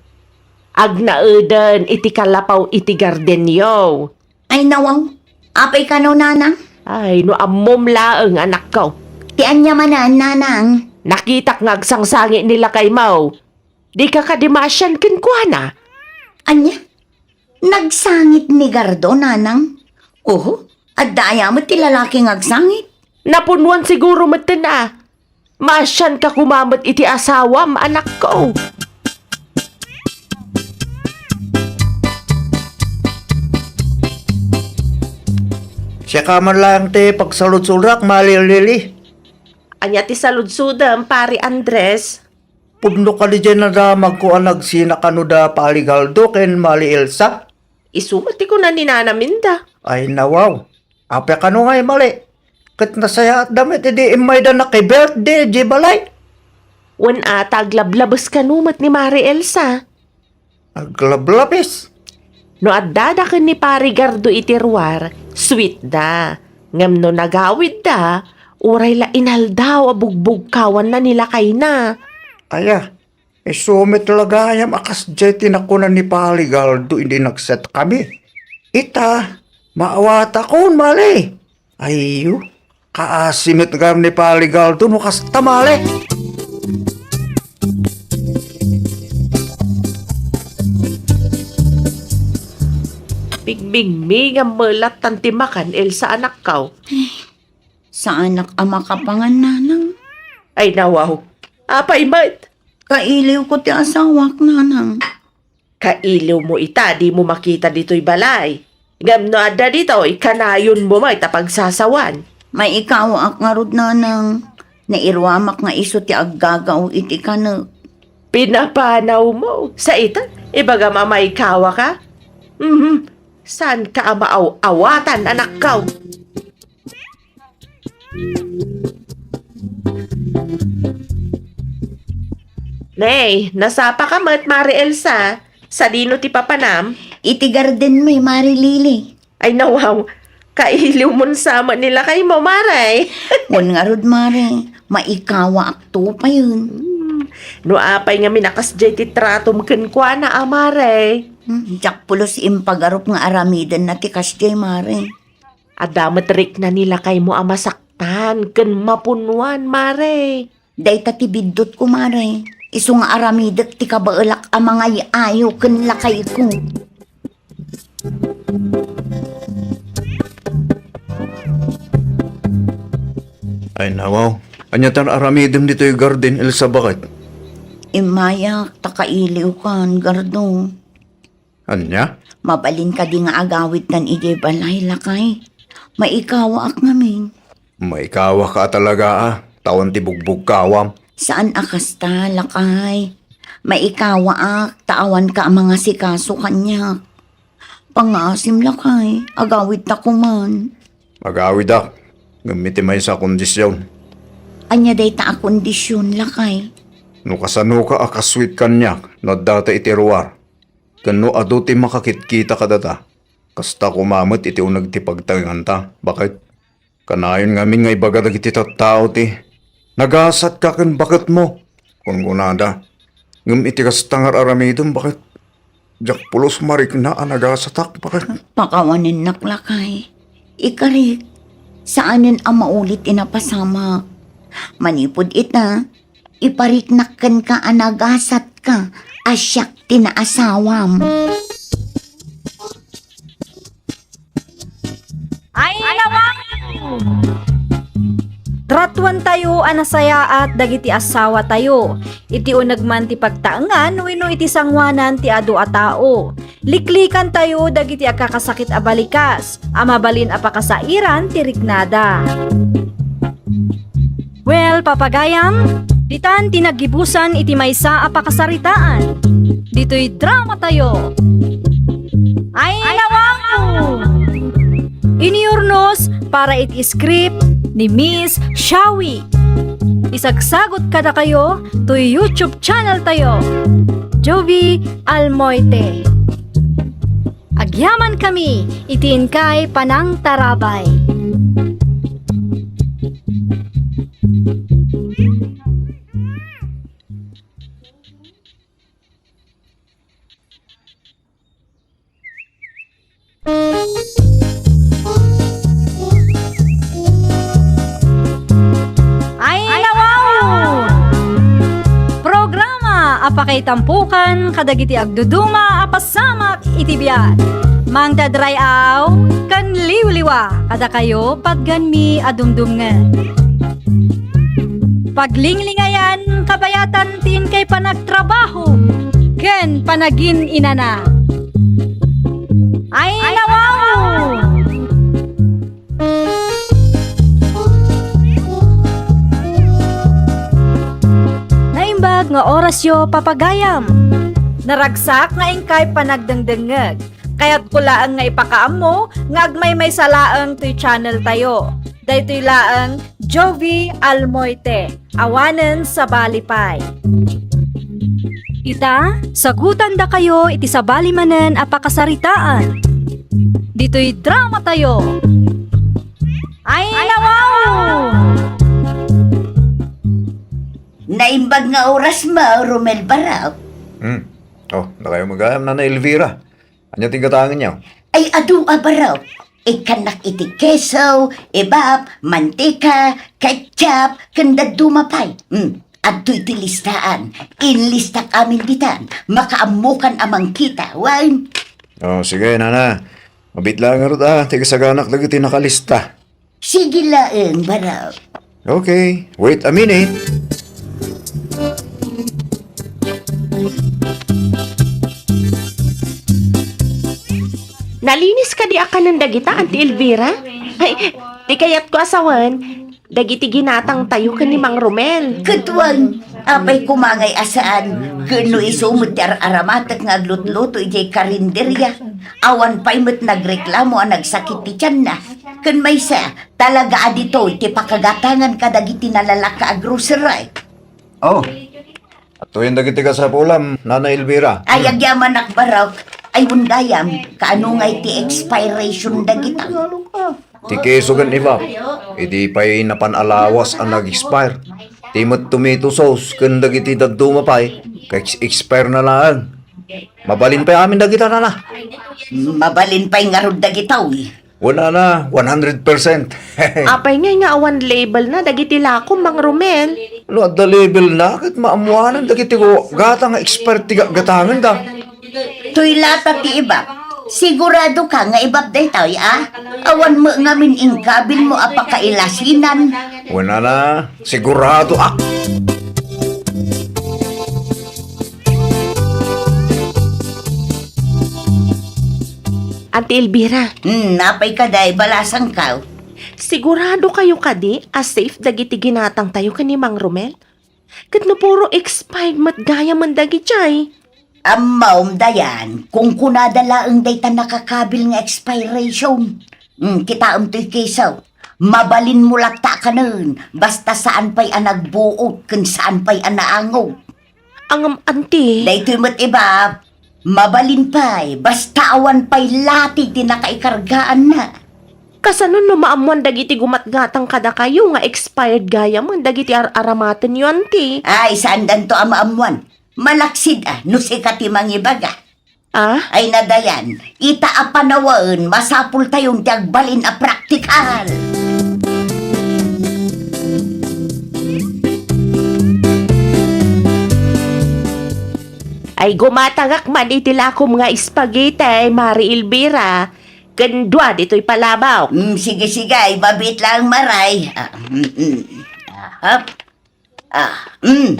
Agnaeden iti kalapaw iti gardenyo. Ay, nawaw. Apay kano, Nanang? Ay, no ammom laeng, anakko. Ti ania manen, Nanang? Nakitak nga agsangsangit ni lakaymo. Dika kadi maasian kenkuana? Ania? Nagsangit ni Gardo, Nanang? Oho, adda aya met ti lalaki nga agsangit? Napunuan siguro metten a. Maasianka koma met iti asawam, anakko. Siaka man laeng ti pagsaludsodak, Mali Lili. Ania ti saludsodem, Pari Andres? Pudno kadi diay nadamagko a nagsina kano da Pali Gardo ken Mali Elsa? Isu met ti kuna ni Nana Minda. Ay, nawaw. Apay kano ngay, Mali? Ket nasayaatda met idi immayda naki-birthday diay balay. Wen a ta aglablabes kano met ni Mari Elsa. Aglablabes? No addada ken ni Pari Gardo iti ruar, sweet da. Ngem no nagawidda, uray la inaldaw a bugbugkawanna ni lakayna. Aya, isu met la gayam a kasdiay ti nakuna ni Pari Gardo idi nagsetkami. Ita, maawatakon, Mali. Ayyo, kaasi met gayam ni Pari Gardo no kasta, Mali. Bigbigmi nga melattan ti makan, Elsa, anakko. Saanak a makapangan, Nanang. Ay, nawaw. Apay met? Kailiwko ti asawak, Nanang. Kailiwmo ita, dimo makita ditoy balay. Ngem no adda ditoy, kanayonmo met a pagsasawan. Maikawaak ngarud, Nanang. Nairuamak nga isu ti aggagaw iti kanek. Pinapanawmo? Sa ita, ibagam a maikawaka? Mhm. Saanka a maaw-awatan, anakko? Nay, nasapaka met, Mari Elsa. Sadino ti papanam? Iti garden mi, Mari Lili. Ay, nawaw. Kailiwmon sa met ni lakaymo, Mari. Wen ngarud, Mari. Maikawaak to payen. Hmm. No apay ngamin a kasdiay ti tratom kenkuana a, Mari? Hmm, diak pulos impagarup nga aramidenna ti kasdiay, Mari. Adda met rikna ni lakaymo a masaktan ken mapunuan, Mari. Dayta ti biddutko, Mari. Isu nga aramidek ti kabaelak a mangay-ayo ken lakayko. Ay, nawaw. Ania tan aramidem ditoy garden, Elsa, baket? Immayak, ta kailiwkan, Gardo. Ania? Mabalin kadi nga agawidtan idiay balay, lakay? Maikawaak ngamin. Maikawaka talaga, a, ta awan ti bugbugkawam. Saan a kasta, lakay. Maikawaak, ta awanka a mangasikaso kaniak. Pangngaasim, lakay, agawidta koman. Agawidak, ngem iti maysa a kondision. Ania dayta a kondision, lakay? No kasanoka a kasweet kaniak no addata iti ruar, ken no adu ti makakitkita kadata, kasta koma met iti uneg ti pagtaenganta, baket? Kanayon ngamin nga ibaga dagiti tattao ti, "Nagasatka ken baketmo," kunkunada. Ngem iti kasta nga ar-aramidem, baket, diak pulos marikna a nagasatak, baket. Pakawanennak, lakay. Ikarik, saanen a maulit ti napasamak. Manipud ita, ipariknak kenka a nagasatka a siak ti naasawam. Ay, nawaw! Tratuantayo a nasayaat dagiti assawatayo, iti uneg man ti pagtaengan wenno iti sangoanan ti adu a tao. Liklikantayo dagiti agkakasakit a balikas a mabalin a pakasairan ti riknada. Well, papagayam, ditan ti naggibusan iti maysa a pakasaritaan. Ditoy dramatayo. Ay, nawaw! Iniurnos para iti script ni Miss Shawi. Isagsagot kadakayo toy YouTube channel tayo, Jovi Almoite. Agyaman kami iti inkay panangtarabay. Ay, nawaw! Programa a pakaitampokan kadagiti agduduma a pasamak iti biag. Mangdadray-aw ken liwliwa kadakayo patganmi a dumdumngeg. Paglinglingayan, kabayatan ti inkay panagtrabaho ken panagin-inana. Ay, nawaw! Naimbag nga orasyo, papagayam. Naragsak nga inkay panagdengdengngeg. Kayatko laeng nga ipakaammo nga agmaymaysa laeng toy channel tayo. Daytoy laeng Jovi Almoite, awanen sabali pay. Ita, sagutandakayo iti sabali manen a pakasaritaan. Ditoy dramatayo. Ay, nawaw! Naimbag nga oras mo, Romel Barok. Hmm. Oh, dakayo met gayam, Nana Elvira. Ania ti gatangenyo? Ay, adu a Barok. Ikkannak iti keso, ibap, mantika, ketchup, ken dadduma pay. Hmm. Adtoy ti listaan. Inlistak amin ditan. Makaammokan a mangkita. Wen? Oh, sige, Nana. Mabiit laeng ngarud a ti kasaganak dagiti nakalista. Sige laeng, Barok. Okay, wait a minute. Nalinis kadi a kanen dagita, Auntie Elvira? Ay, ti kayatko a sawen, dagiti ginatangtayo ken ni Mang Romel. Ket wen, apay koma ngay a saan, ken no isu met ti ar-aramatek nga aglutluto idiay karinderia, awan pay met nagreklamo a nagsakit ti tianna. Ken maysa, talaga a ditoy ti pakagatangan kadagiti nalalaka a grocery. Oh, adtoyen dagiti kasapulam, Nana Elvira. Ay, agyamanak, Barok. Ay, wen gayam, kaano ngay ti expiration dagita? Ti keso ken ibap, idi pay napan a lawas a nag-expire. Ti met tomato sauce ken dagiti dadduma pay, ka-ex-, expire na laeng. Mabalin pay amin dagita, Nana. Mabalin pay ngarud dagita, uy. Wala na, one hundred percent. Apay ngay nga awan label na dagiti lakom, Mang Romel? No adda label na, ket maammoanan dagiti gatang nga expert ti gagatangenda. Toy lata ti ibap. Sigurado ka nga ibap daytoy, a? Awan met ngamin inkabil mo a pakailasinan. Wala na, sigurado ak. Auntie Elvira. Hmm, apay kadi, balasangko? Sigurado kayo kadi a safe dagiti ginatangtayo ken ni Mang Romel? Ket no puro expired met gayam dagiti ay? Ammom, Dayan, kunkunada laeng dayta nakakabil nga expiration. Hmm, kitaem toy keso. Mabalinmo latta a kanen, basta saan pay a nagbuot ken saan pay a naangog. Ngem, Auntie. Daytoy met, Ibab. Mabalin pay, basta awan pay lati ti nakaikargaanna. Kasano no maammuan dagiti gumatgatang kadakayo nga expired gayam dagiti ar-aramatenyo, Auntie? Ay, saandanto a maammuan. Malaksid a, no sika ti mangibaga. Ah? Ay, Dayan, ita a panawen, masapultayon ti agbalin a praktikal. Ay, gumatangak man iti lakom nga spaghetti, Mari Elvira. Ken dua ditoy palabok. Mm, sige, sige, ay, mabiit lang, Maray. Ah, mm, mm. Ah, hop. Ah, mm.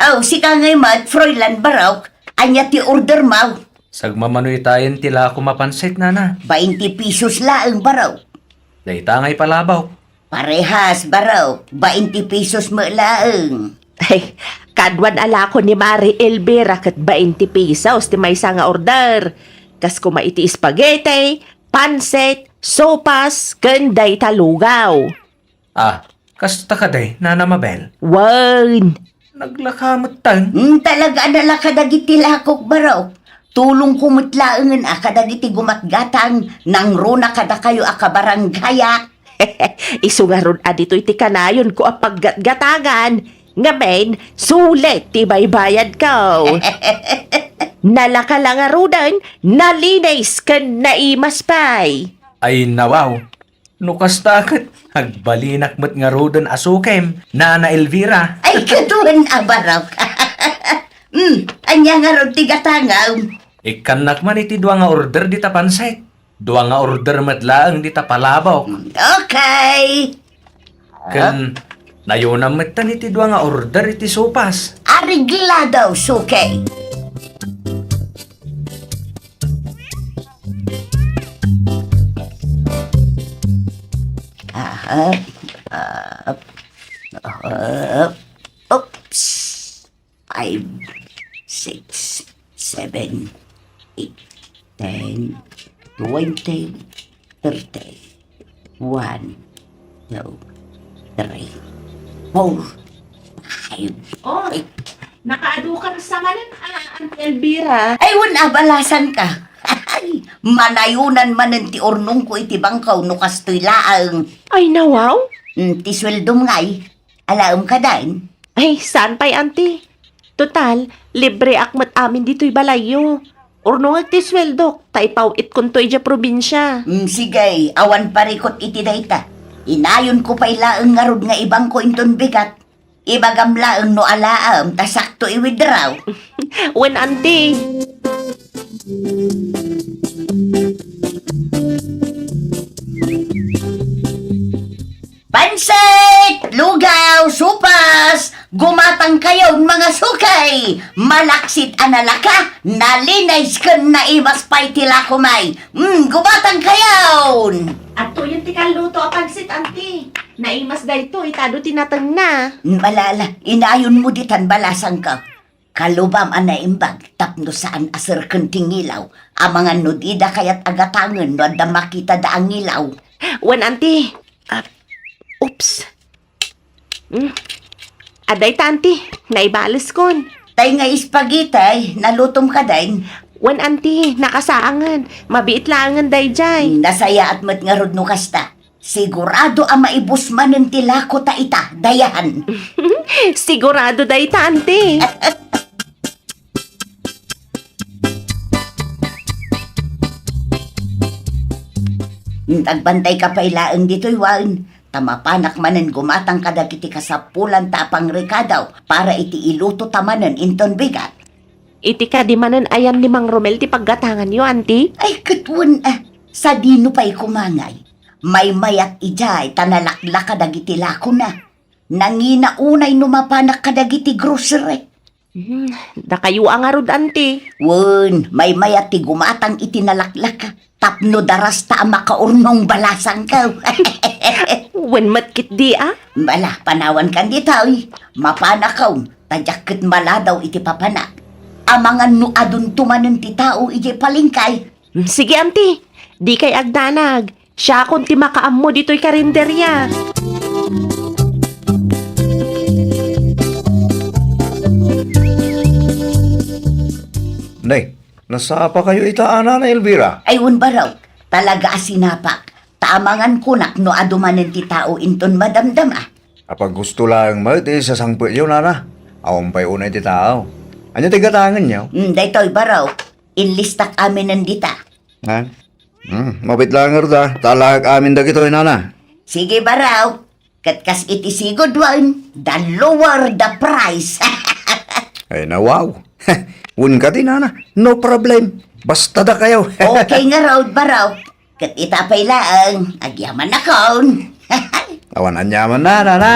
Aw, sika ngay met, Froilan Barok, ania ti ordermo? Sagmamano itayen ti lakom a pansit, nana. Bainti pesos laeng, Barok. Dayta ngay palabok. Parehas, Barok. Bainti pesos met laeng. Ay, kaduan a lako ni Mari Elvira ket bainti pesos ti maysa nga order. Kas koma iti spaghetti, pansit, sopas, ken dayta lugaw. Ah, kasta kadi, Nana Mabel? Wen. Naglaka metten? Hmm, talaga a nalaka dagiti lakok, Barok. Tulongko met laengen a kadagiti gumatgatang, nangruna kadakayo a kabaranggayak. Isu ngarud a ditoy ti kanayonko a paggatgatangan. Ngamin, sulit ti baybayadko. Nalaka la ngaruden, nalinis ken naimas pay. Ay, nawaw. No kasta ket, agbalinak met ngaruden a sukem, Nana Elvira. Ay, kaduan a Barok. Hmm, ania ngarud ti gatangam? Ikkannak man iti dua nga order dita pansit. Dua nga order met laeng dita palabok. Okay. Ken, nayonam metten iti dua nga order iti sopas. Areglado, suke. Ahap, ahap, ahap. Oops. Five, six, seven, eight, ten, twenty, thirty. One, two, three, four, five. Oh, eight. Nakaadukar sa manen, ah, Auntie Elvira. Ay, wen a, balasangko. Ay, manayonan manen ti urnongko iti bangko no kastoy laeng. Ay, nawaw? Mm, ti sueldom ngay. Alaem kadi? Ay, saan pay, Auntie? Total, libreak met amin ditoy balayyo. Urnongek ti sueldok, ta ipaw-itkonto idiay probinsia. Mm, sige, awan parikut iti dayta. Inayonko pay laeng ngarud nga ibangko inton bigat. Ibagam laeng no alaem, ta sakto i-withdraw. Wen, Auntie. Pansit! Lugaw! Sopas! Gumatangkayon, mga sukay! Malaksid a nalaka, nalinis ken naimas pay ti lakomay. Mm, gumatangkayon! Adtoyen ti kalluto a pansit, Auntie. Naimas daytoy, ta adu ti natengna. Mm, ala, ala, inayonmo ditan, balasangko. Kalubam a naimbag tapno saan a serken ti ngilaw, amangan no dida kayat a gatangen no adda makitada a ngilaw. Wen, Auntie. Ah, oops. Hmm. Adda ita, Auntie. Naibaleskon. Tay nga spaghetti, nalutom kadi? Wen, Auntie. Nakasaangen. Mabiit laengen daydiay. Nasayaat met ngarud no kasta. Sigurado a maibus manen ti lako ta ita, Dayan. Sigurado dayta, Auntie. Agbantayka pay laeng ditoy, wen, ta mapanak manen gumatang kadagiti kasapulanta a pangrekado para iti ilutota manen inton bigat. Iti kadi manen ayan ni Mang Romel ti paggatanganyo, Auntie? Ay, ket wen, ah, sadino pay koma ngay? Maymayat idiay ta nalaklaka dagiti lakona. Nangina unay no mapanak kadagiti grocery. Hmm, dakayo a ngarud, anti. Wen, maymayat ti gumatang iti nalaklaka tapno darasta a makaurnong balasangko. Wen met ketdi a? Bala, panawankan ditoy. Mapanakon, ta diak ket maladaw iti papanak. Amangan no adunto manen ti tao idiay palengke. Hmm, sige, anti. Dikay agdanag. Siakon ti makaammo ditoy karinderia. Nay, nasapakayo ita a Nana Elvira? Ay, wen, barok. Talaga a sinapak. Ta amangan kunak no adu manen ti tao inton madamdama. Apaggusto laeng met ti sasangpetyo, Nana. Awan pay unay ti tao. Ania ti gatangenyo? Hmm, daytoy, barok. Inlistak aminen dita. Ha? Hmm, mabiit laeng ngarud a. Talaak amin dagitoy, Nana. Sige, barok. Ket kas iti sigud wen, the lower the price. Ay, na, wow. Wen kadi, Nana. No problem. Basta dakayo. Okay ngarud, barok. Ket ita pay laeng, agyamannakon. Awan aniamanna, Nana.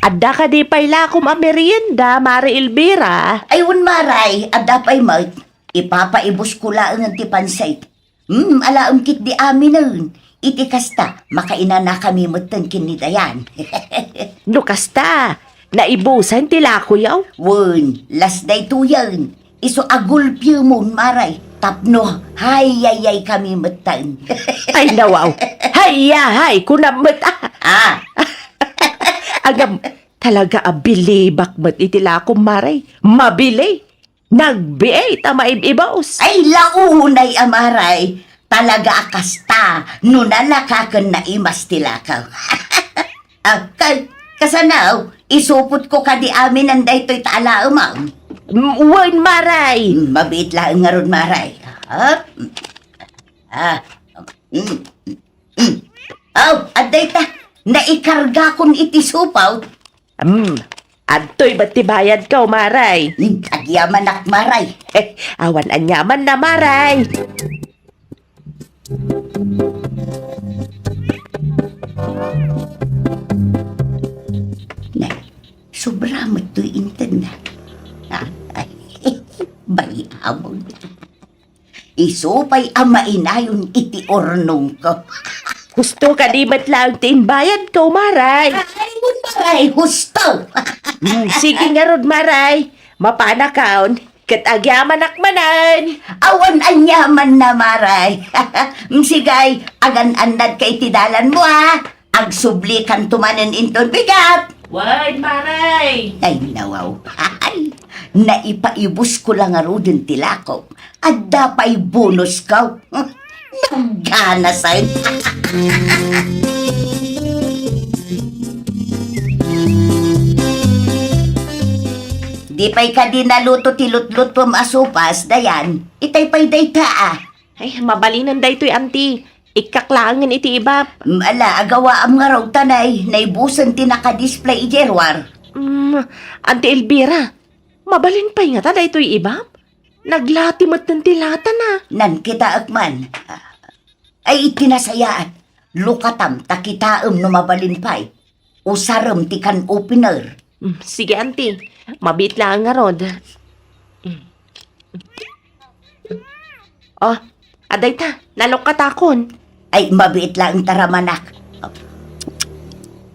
Adda kadi pay lakom a merienda, Mare Elvira? Ay, wen, Mare, adda pay met. Ipapaibusko laeng ti pansit. Hmm, alaem ketdi aminen. Iti kasta, makainanakami metten ken ni Dayan. No kasta, naibusan ti lakoyo? Wen, las daytoyen. Isu a gulpiemon, Mare, tapno hayayaykami metten. Ay, na, wow. Hayahay, kunam met, ah. Ah. Agam, talaga a bilibak met iti lakom, Mare. Mabili. Nagbiit a maib-ibus. Ay, launay a, Mare. Talaga a kasta, no nalaka ken naimas ti lakaw. Ah, kay, kasano, isupotko kadi aminen daytoy ta alaem, ah. Mm, wen, Mare. Mm, mabiit laeng ngarud, Mare. Ah, mm. Ah, mm, mm, mm. Aw, adda ita, naikargakon iti supaw. Hmm, adtoy met ti bayadko, Mare. Hmm, agyamanak, Mare. Awan aniamanna, Mare. Ne, sobra met toy intedna. Ah, ay, bayamon. Isu pay a mainayon iti urnongko. Husto kadi met laeng ti imbayadko, Mare. Ay, wen, Mare, husto. Hmm, sige ngarud, Mare. Mapanakon, ket agyamanak manen. Awan aniamanna, Mare. Sige, agan-annadka iti dalanmo, a. Agsublikanto manen inton bigat. Wen, Mare. Ay, nawaw. Ay, naipaibusko la ngaruden ti lakom. Adda pay bonusko. Nagganasen. Di pay kadi naluto ti lutlutuem a supas, Dayan. Itay pay dayta, a. Ay, mabalinen daytoy, anti. Ikkak laengen iti ibab. Mm, ala, agawaam ngarud ta nay, naibusen ti naka-display idiay ruar. Mm, Anti Elvira, mabalin pay ngata daytoy ibab? Naglati metten ti latana. Nan kitaek man. Ay, iti nasayaat. Lukatam ta kitaem no mabalin pay. Usarem ti can opener. Mm, sige, anti. Mabiit laeng ngarud. Mm. Oh, adayta, nalukkatakon. Ay, mabiit laeng ta, ramanak.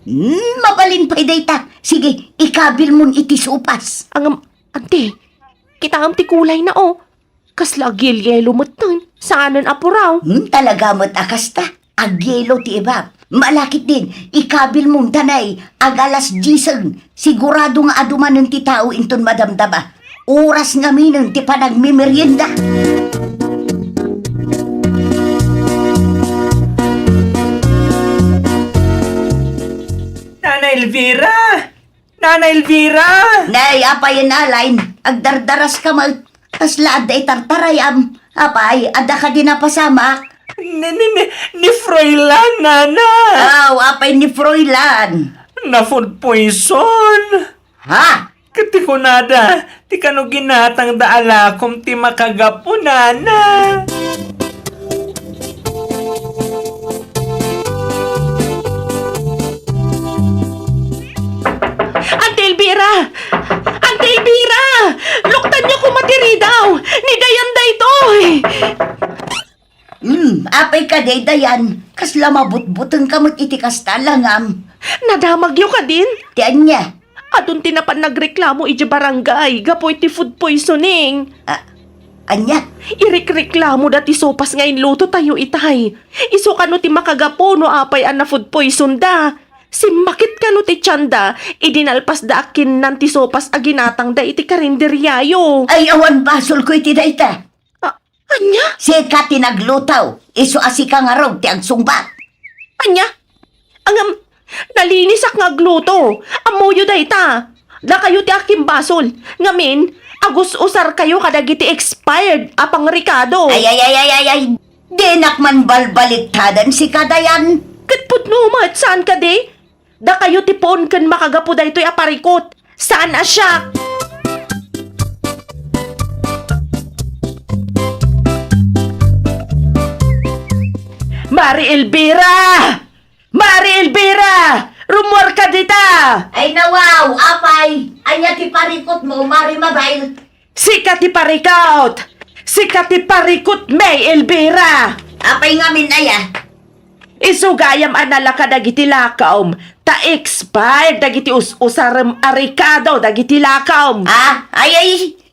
Mm, mabalin pay dayta. Sige, ikabilmon iti supas. Angam, anti, kitaem ti kulayna, oh. Kasla agyelyelo metten, saanen a puraw. Hmm, talaga met a kasta. Agyelo ti ibab. Malakit din, ikabilmon ta nay, ag-alas diesen. Sigurado nga adu manen ti tao inton madamdama. Oras ngaminen ti panagmemerienda. Nana Elvira! Nana Elvira! Nay, apay, Alain, agdardaraska met. Kasla adda itartarayam. Apay, adda kadi napasamak? Ni, ni, ni, ni Froilan, Nana. Aw, apay ni Froilan? Na-food poison. Ha? Ket ti kunada, ti kano ginatangda a lakom ti makagapu, Nana. Apay kadi, Dayan, kasla mabutbutengka met iti kasta, langam? Nadamagyo kadin? Ti ania? Adun ti napan nagreklamo idiay barangay gapu iti food poisoning. Ah, ania? Irikreklamo da ti sopas nga inluto tayo itay. Isu kano ti makagapu no apay a na-food poison da. Simmakit kano ti tianda, idi nalpas da a kinnan ti sopas a ginatang da iti karinderiayo. Ay, awan basol ko iti dayta. Ah, ania? Sika ti nagluto, isu a sika ngarud ti agsungbat. Ania? Ngem, nalinisak nga agluto. Ammoyo dayta. Dakayo ti akimbasol. Ngamin, agus-usar kayo kadagiti expired a pangrikado. Ay, ay, ay, ay, ay, ay. Dinak man balbaliktadan sika, Dayan. Ket pudno met, saan kadi? Dakayo ti puon ken makagapu daytoy a parikut. Saan a siak? Mari Elvira! Mari Elvira! Rummuarka dita! Ay, nawaw, apay, ania ti parikutmo, Mari Mabel? Sika ti parikut! Sika ti parikut, May Elvira! Apay ngamin aya? Isu gayam a nalaka dagiti lakawm, ta expired dagiti us-usarem a rikado dagiti lakawm. Ah, ay, ay,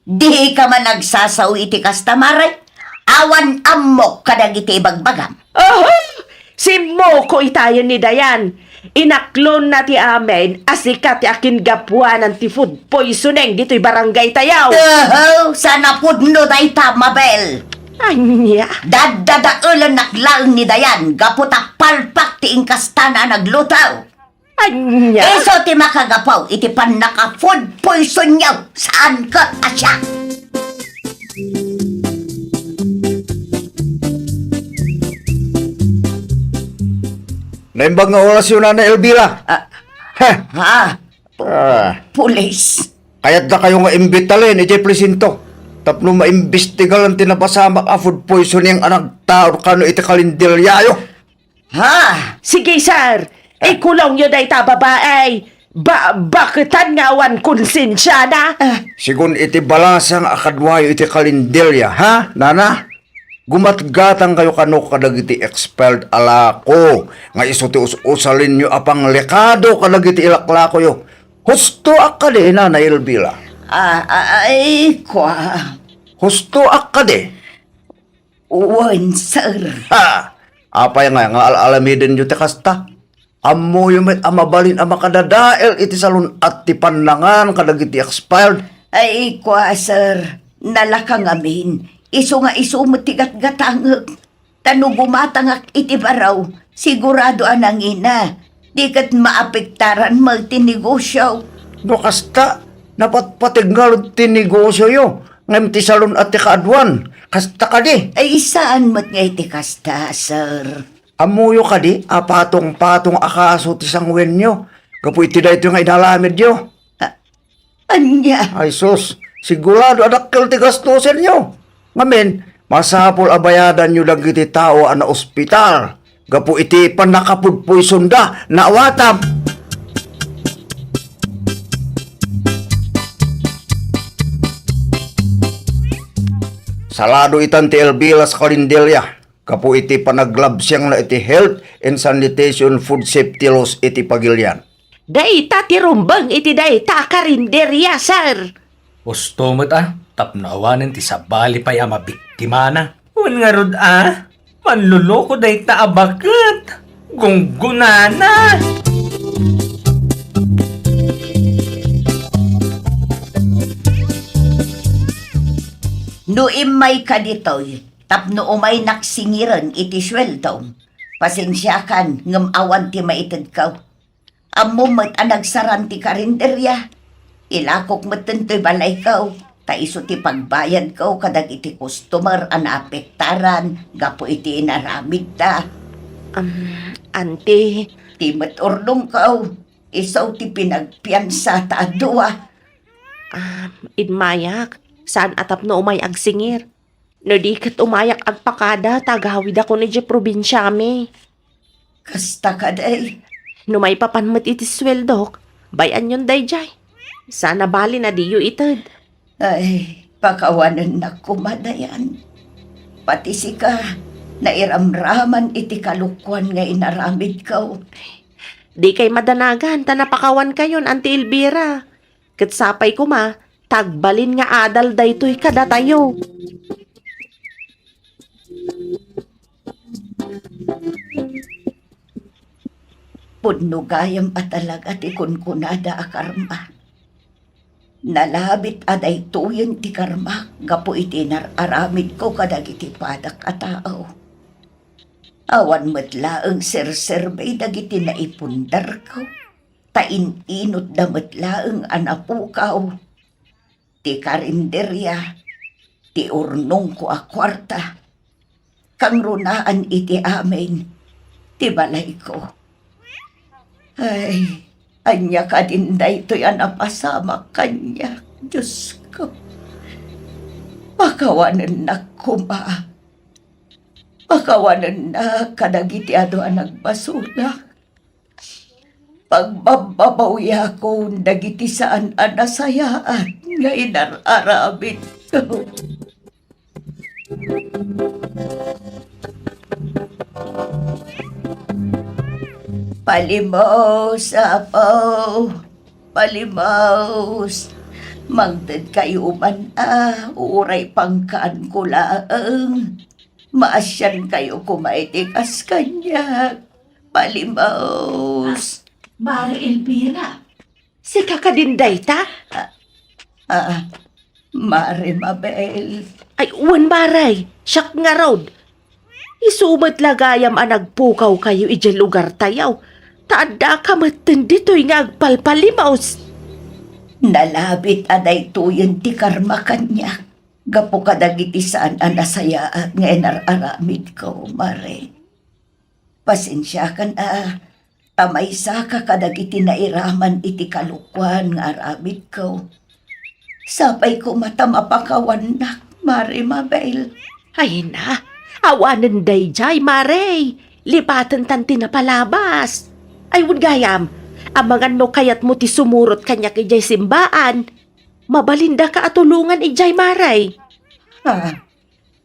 dika man agsasao iti kasta, Mare. Awan ammok kadagiti ibagbagam. Oho! Simmoko itayen ni Dayan. Inaklonna ti amin a sika ti akingapuanan ti food poisoning ditoy barangay tayo. Oho, saan a pudno dayta, Mabel. Ania? Daddadaelennak laeng ni Dayan gapu ta palpak ti inkastana a nagluto. Ania? Isu ti makagapu iti pannaka-food poisonyo, saan ket a siak. Naimbag nga orasyo, Nanay Elvira. Ah. Heh. Ha? Ah. Pulis. Kayatdakayo nga imbitalen idiay presinto tapno maimbestigalan ti napasamak a food poisoning a nagtaud kano iti kalenderyayo. Ha? Sige, sir. Ah. Ikulongyo dayta a babai. Ba-, baketan nga awan konsensiana. Ah. Sigun iti balasang a kaduayo iti kalenderya, ha, nana? Gumatgatangkayo kano kadagiti expired a lako nga isu ti us-usalenyo a pangrikado kadagiti ilaklakoyo. Husto a kadi, Nanay Elvira? Ah, ah, ay, kua. Husto a kadi? Wen, sir. Ha! Apay nga, nga al-alamidenyo ti kasta? Ammoyo met a mabalin a makadadael iti salun-at ti pannangan kadagiti expired. Ay, kua, sir. Nalaka ngamin. Isu nga isu met ti gatgatangek. Ta no gumatangak iti baro, sigurado a nangina. Di ket maapektaran met ti negosio. No kasta, napatpateg ngarud ti negosioyo, ngem ti salun-at ti kaaduan. Kasta kadi? Ay, saan met nga iti kasta, sir. Ammoyo kadi a patong-patong a kaso ti sanguenyo gapu iti daytoy nga inalamidyo? A-, ania? Ay sus, sigurado a dakkel ti gastosenyo. Ngamin, masapul a bayadanyo dagiti tao a naospital gapu iti pannakapudpoisonda, naawatam. Salado itan ti Elvira sa kalenderya gapu iti panaglabsiangna iti health and sanitation food safety laws iti pagilian. Dayta ti rumbeng iti dayta a karinderia, sir. Husto met a, tapno awanen ti sabali pay a mabiktimana. Wen ngarud a, manloloko dayta a baket. Gunggonana. No immayka ditoy, tapno umaynak singiren iti sueldom, pasensiakan ngem awan ti maitedko. Ammom met a nagsaran ti karinderia. Ilakok metten toy balayko, ta isu ti pagbayadko kadagiti customer a naapektaran gapu iti inaramidda. Am, anti. Ti met urdongko, isu ti pinagpiansa ta a dua. Ah, immayak, saan a tapno umay agsingir. No di ket umayak agpakada ta agawidakon idiay probinsiami. Kasta kadi. No maipapan met iti sueldok, bay-anyon daydiay. Saan a bali a diyo ited. Ay, pakawanennak koma, Dayan. Pati sika, nairamraman iti kalokuan nga inaramidko. Dikay madanagan ta napakawankayon, Auntie Elvira. Ket sapay koma, ta agbalin nga adal daytoy kadatayo. Pudno gayam a talaga ti kunkunada a karma. Nalabit a daytoyen ti karmak gapu iti nar-aramidko kadagiti padak a tao. Awan met laeng serserbay dagiti naipundarko, ta in-inutda met laeng a napukaw ti karinderia, ti urnongko a kuarta, kangrunaan iti amin ti balayko. Ay, ania kadin daytoy a napasamak kaniak, Diosko? Pakawanennak koma. Pakawanennak kadagiti adu a nagbasolak. Pagbabbabawiakon dagiti saan a nasayaat nga inar-aramidko. Palimos, Apo. Palimos. Mangted kayo man a, uray pangkaanko laeng. Maasian kayo koma iti kas kaniak. Palimos. Mare Elvira, sika kadin dayta? Ah, ah, Mare Mabel. Ay, wen, Mare, siak ngarud. Isu met la gayam a nagpukaw kayo idiay lugar tayo. Ta adda ka metten ditoy nga agpalpalimos. Nalabit a daytoyen ti karma kaniak. Gapu kadagiti saan a nasayaat nga inar-aramidko, Mare. Pasensiakan a, ta maysaka kadagiti nairaman iti kalokuan nga aramidko. Sapay koma ta mapakawannak, Mare Mabel. Ay na, awanen daydiay, Mare. Lipaten tan ti napalabas. Ay, wen gayam, amangan no kayatmo ti sumurot kaniak idiay simbaan. Mabalindaka a tulongan idiay, Mare. Ah.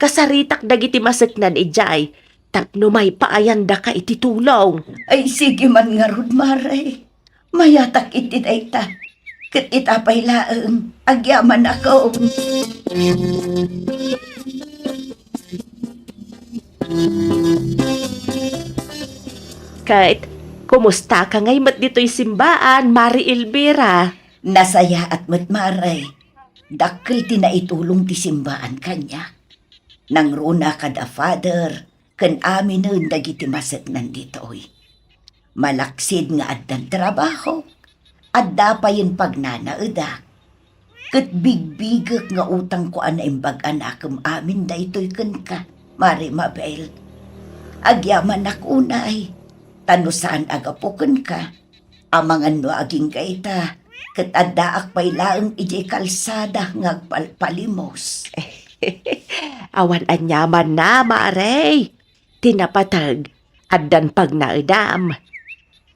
Kasaritak dagiti maseknan idiay tapno maipaayandaka iti tulong. Ay, sige man ngarud, Mare. Mayatak iti dayta. Ket ita pay laeng, agyamanakon. Ket, kumustaka ngay met ditoy simbaan, Mare Elvira? Nasayaat met, Mare. Dakkel ti naitulong ti simbaan kaniak. Nangruna kada Father ken aminen dagiti maseknan ditoy. Malaksid nga addan trabahok, adda payen pagnanaedak. Ket bigbigek nga utangko a naimbag a nakem amin daytoy kenka, Mare Mabel. Agyamanak unay, ta no saan a gapu kenka, amangan no agingga ita, ket addaak pay laeng idiay kalsada nga agpalpalimos. Awan aniamanna, Mare. Ti napateg, addan pagnaedam.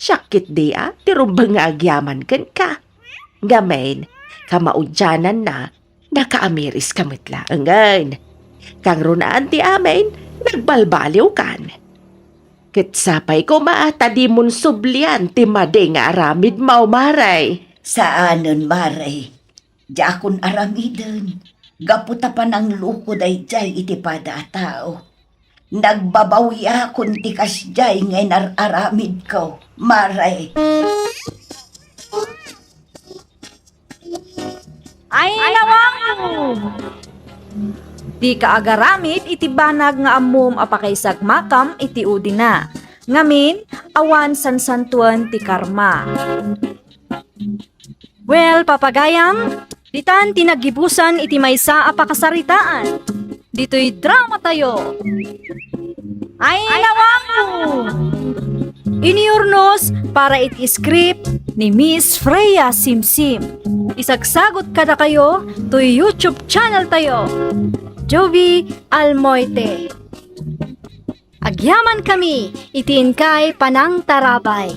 Siak ketdi a ti rumbeng nga agyaman kenka. Ngamin, kamaudiananna, nakaamiriska met laengen. Kangrunaan ti amin, nagbalbaliwkan. Ket sapay koma ta dimon sublian ti madi nga aramidmo, Mare. Saanen, Mare. Diakon aramiden, gapu ta panangluko daydiay iti pada a tao. Nagbabawiakon ti kasdiay nga inar-aramidko, Mare. Ay, lawangko! Dika agaramid iti banag nga ammom a pakaisagmakam iti udina. Ngamin, awan sansantoen ti karma. Well, papagayam, ditan ti naggibusan iti maysa a pakasaritaan. Ditoy drama tayo. Ay, lawangko! Iniurnos para iti script ni Miss Freya Simsim. Isagsagot kadakayo toy YouTube channel tayo, Jovi Almoite. Agyaman kami iti inkay panangtarabay.